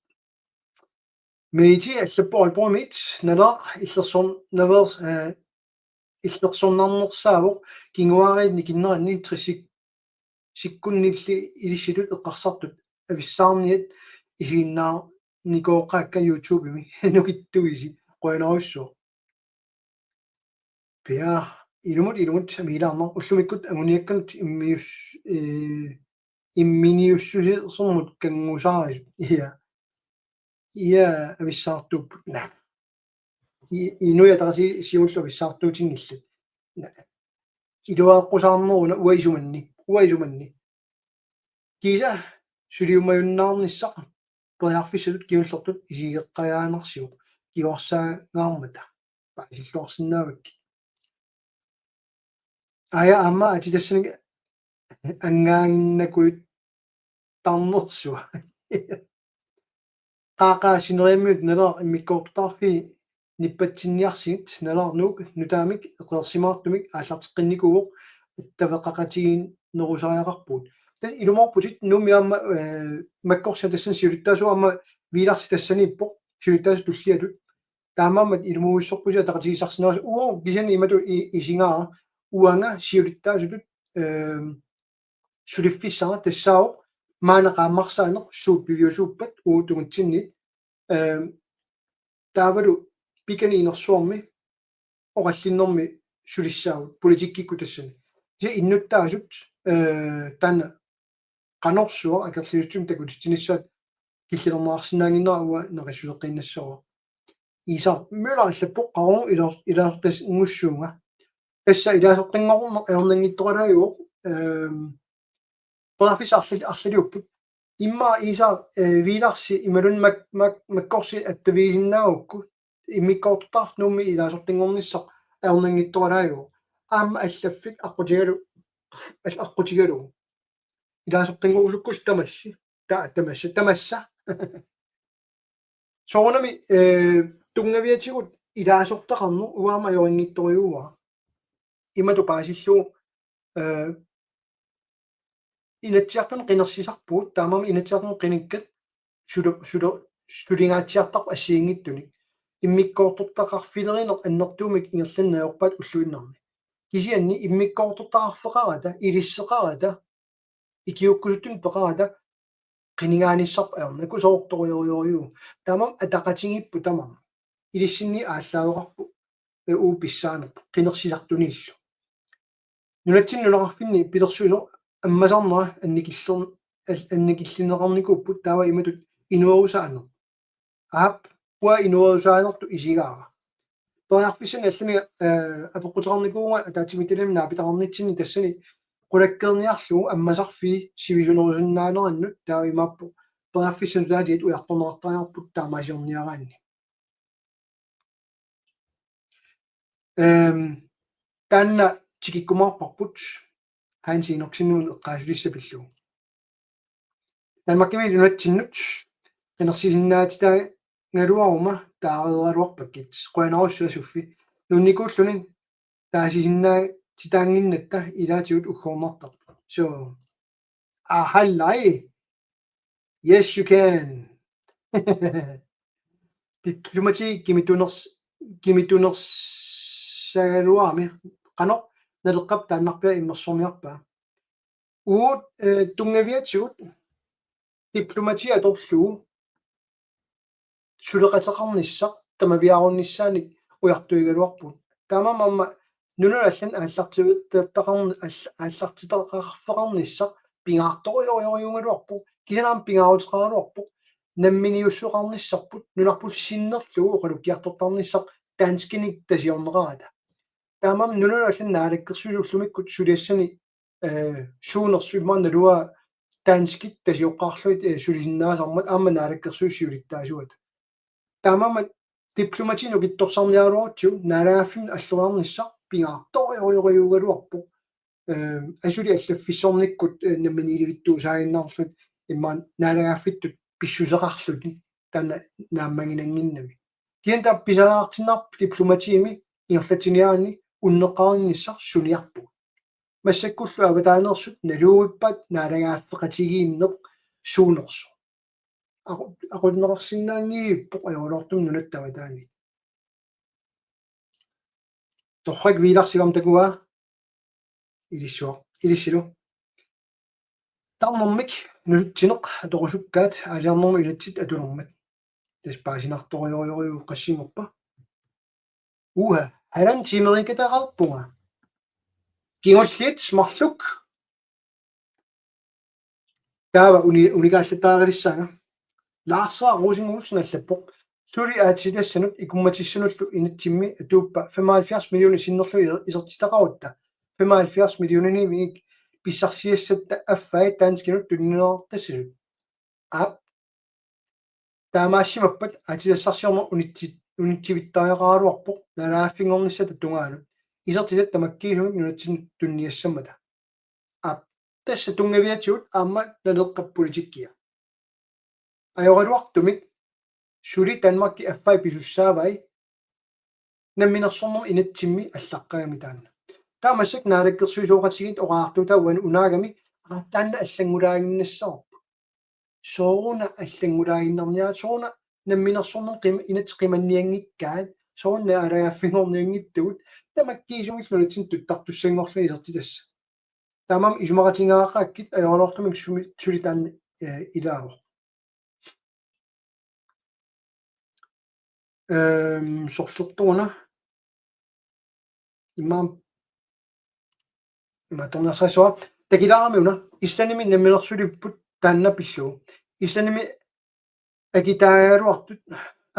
Mette allappoq Aalborgimiit Naleraq illersorn-, Naleraq, eh, illersornarnersaavoq kinguaariit nikinneranni tressik-, sikkunnilli ilissitut eqqarsartut avissaarniat isiginnaarnikooqaakka YouTubemi nukittuisi qujanarsuaq. Pia, ilumut, ilumut amiilaarnaq ullumikkut anguniakkanut immius-, eh, imminiussusersormut kanngusaarisut. Ia. Ia, avissaartuupput. Naa. I-, Inuit Ataqatigiit siulleq avissaartuutinngillat. Naa. Iluaqqusaarneruna uanga isumanni. Uanga isumanni. Kiisa suliumajunnaarnissaq periarfissatut kingullertut isigeqqajaannarsiuk kingorsaangaarmata. Paasilluarsinnaavakkit. Aja aamma atitassanik angaaginnakuittarnersua. Qaaqaa sineriammiut Naleraq immikkoortortaqarfiit nippatsinniarsigit Naleraq Nuuk nutaamik eqeersimaartumik aallarteqqinnikuuvoq attaveqaqatigiinnerusariaqarpugut. Taava ilumoorputit Nuummi aamma, eh, Makkorsi tassani siulittaasuat aamma Viilarsi tassaniippoq siulittaasut tulliatut. Taamaammat ilumuuissorpusi ataqatigiissaarsinnaasoq uagut kisianni imatut i-, isigaara uanga siulittaasutut, ehm, suliffissara tassaavoq maanna qaammarsaaneq suut piviusuuppat uagut tungutsinnit, ehm, taavalu pikani inersuarmi oqallinnermi sulissaagut politikkikkut tassani. Kisianni innuttaasut, eh, taanna qanorsuaq akerliussutsimik takutitsinissaat killilerneqarsinnaannginnera uanga naqissuseqqiinnassavara. Isak Møller allappoq qarugu ilaas-, ilaasortanngussuunga. Tassa ilaasortanngorneq ajornanngitsoralaajuvoq, ehm, periarfissat arlali-, arlaliupput. Immaqa Isak, eh, Viilarsi imaluunniit Mak-, Mak-, Makkorsi attavigisinnaagukku immikkoortortaqarfik Nuummi ilaasortanngornissaq ajornanngitsoralaajuvoq. Aamma allaffik aqqutigalu-, all-, aqqutigalugu. Ilaasortanngorusukkussi tamassi. Ta-, tamassa, tamassa. Soorunami, eh, tunngaviatigut ilaasortaqarneq uanga aamma ajorinngitsorujuuara. Imatut paasillugu, eh, Inatsisartuni qinersisarpugut, taamaammat Inatsisartuni qinikkat sulu-, sulu-, sulingaatsiartarput assigiinngitsunik. Immikkoortortaqarfilerineq annertuumik ingerlaneq ajorpaat ulluinnarni. Kisianni immikkoortortaqarfeqarata, ilisseqarata, ikiuukkusuttunik peqarata, qinigaanissarput ajornakusoortorujussuuvoq. Taamaammat ataqatigiipput tamarmik. Ilissinni aallaaveqarpoq, eh, uagut pissaanerput, qinersisartuniillu. Nunatsinni nunaqarfinni pilersuisoq ammasarnera annikiller-, al-, annikillineqarnikuupput taava imatut inuerusaaneq. Aap, uanga inuerusaanertut isigaara. Periarfissanik allamik, eh, apeqquteqarnikuuvunga ataatsimiititaliami naapitaqarnitsinni tassani qulakkeerniarlugu ammasarfii sivisunerusinnaanerannut taava imaappoq periarfissat nutaaliat ujartorneqartariaqarput taamaasiorniaraanni. Ehm, taanna tikikkumaarparput Hans Enoksenimut eqqaasulissaq pillugu. Danmarkimi nunatsinnut qinersisinnaatitaagaluaruma taareeraluarpakkit. Qujanarsuaq Sofie. Nuunnikuulluni taasisinnaagaluaruma titaannginnatta ilaatigut uggornartarput. So, ahallai. Yes, you can. Diplomati kimituners-, kimitunersagaluarami. Qanoq Naleqqap taannarpiaq immersorniarpaa. Uagut, eh, tunngaviatigut diplomati atorlugu suleqateqarnissaq tamaviaarunnissaannik ujartuigaluarpugut. Taamaammat nunanut allanut aallartivittaqarn-, all-, aallartitaqarfeqarnissaq pingaartorujorujorujussuugaluarpoq, kisianni aamma pingaaruteqaraluarpoq, namminiussuseqarnissarput nunarput sinnerlugu oqalukkiartortarnissaq danskinik tasiorneqarata. Taamaammat nunanut allanut naalakkersuisut ullumikkut suliassani, eh, suunersut immaqa naluara danskit tasioqqaarlugit, eh, sulisinnaasarmat aamma naalakkersuisut siulittaasuata. Taamaammat diplomatiinut ukittorsarniaraluarutsigu naalagaaffimmut alloriarnissaq pingaartorujorujorujussuugaluarpoq. Eh, asuli allaffissornikkut, eh, namminiilivittuusaaginnarlutik immaqa naalagaaffittut pissuseqarlutik taanna naammaginannginnami. Kisianni taava pisariaqartinnarpoq diplomatiimi ingerlatsiniaraanni unneqqarinnissaq suniarpugut. Massakkullu avataaneersut naluuippat naalagaaffeqatigiinneq suunersoq. Aqu-, aqunneqarsinnaanngilluinnarpoq ajoraluartumik nunatta avataaniit. Torrak Viilarsi, aamma takuaa. Ilissuaq. Ilissilu. Tarnermik nusutsineq atorusukkaat aalisarnermut inatsit atulermat. Tassa paasinartorujorujussuuvoq, qassinngorpa. Uha, halvanden timerikataqarpunga. Kingulliit marluk. Taava uni-, unikaallattaarilissaanga. Lars Rosing Olsen allappoq: Suli aatsitassanut ikummatissanullu inatsimmi atuuppa femoghalvfjerds millioner sinnerlugit isertitaqarutta. Femoghalvfjerds millioninimik pissarsiassatta affai danskinut tunniunneqartassasut. Aap. Taamaassimappat aatsitassarsiorneq unitsi-, unitsivittariaqaraluarpoq naalagaaffinngornissaata tungaanut. Isertitat tamakkiisumik nunatsinnut tunniassammata. Aap, tassa tunngaviatigut aamma Naleqqap politikkia. Ajoraluartumik suli Danmarki affai pisussaavai namminersornermi inatsimmi allaqqagami taanna. Taava massakkut naalakkersuisooqatigiit oqariartuutaa uani unaagami, aa, taanna allanngulaaginnassavarput. Sooruna allanngulaaginnarniarit, sooruna namminersornermi qim-, inatsit qimannianngikkaat, sooruna naalagaaffinngornianngitsugut, tamakkiisumillu nunatsinni tuttartussanngorlugit isertitassat. Taamaammat isumaqatigigaaqaakkit ajoraluartumik sumi-, suli taanna, eh, ilaavoq. Ehm, sorlertoruna. Immaqa, immaqa torniarsaassua. Takilaarami una. Islandimi namminersulipput taanna pillugu. Islandimi akitaagaluartut,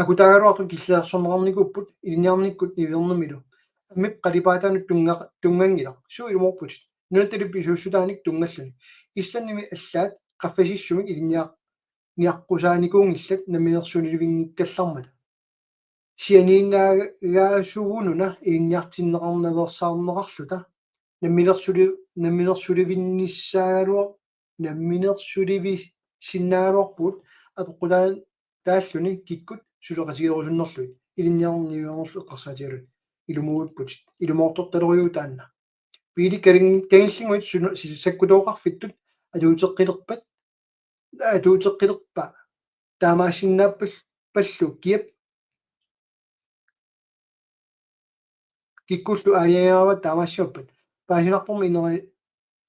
akutaagaluartut killilersorneqarnikuupput ilinniarnikkut niuernermilu. Ammip qalipaatanut tunnga-, tunnganngilaq. Suu ilumoorputit. Nunatta pisuussutaanik tunngalluni. Islandimi allaat qaffasissumik ilinniar-, niaqqusaanikuunngillat namminersulivinngikkallarmata. Sianiinnaagaasugununa ilinniartinneqarnaveersaarneqarluta. Namminersuli-, namminersulivinnissaagaluar-, namminersulivisinnaagaluarpugut apeqqutaataalluni kikkut suleqatigerusunnerlugit. Ilinniarniuernerlu eqqarsaatigalugu. Ilumoorputit. Ilumoortortalerujuuvoq taanna. Piili kagin-, kagillinnguit sunu-, si-, sakkutooqarfittut atuuteqqilerpat, atuuteqqilerpa taamaassinnaappat-, pallu kiap kikkullu aalajangereeraat taamaassimappat. Paasinarpormi ineri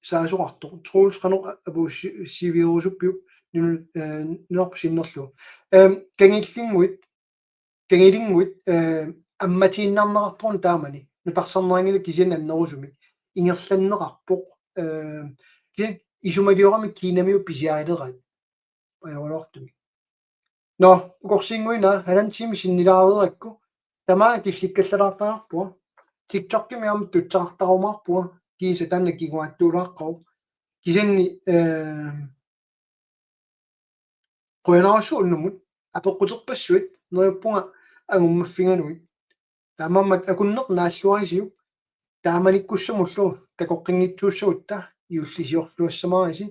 saasoqartoq. Troels qanoq a-, apuussivigerusuppiuk nunu-, eh, nunarput sinnerlugu. Ehm, kagillinnguit, kagilinnguit, eh, ammatiinnarneqartoruna taamani. Nutarsarneranngilaq kisianni annerusumik. Ingerlanneqarpoq. Eh, kisianni isumalioramik Kinamiut pisiarileraat. Ajoraluartumik. Nå, ukorsiinnguit una, halvanden time sinnilaareerakku. Tamaanga killikkallalaartariaqarpunga. TikTokimi aamma tutseqartarumaarpunga. Kiisa taanna kinguaattuulaaqqavoq. Kisianni, eh, qujanarsuaq unnummut apeqquterpassuit, neriuppunga angumaffigalugit. Taamaammat akunneq naalluarisiuk, taamanikkussamullu takoqqinngitsuussagutta juullisiorluassamaarisi,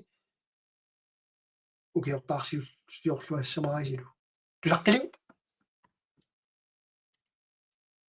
ukiortaarsiorluassamaarisilu. Tusaqqiliuk,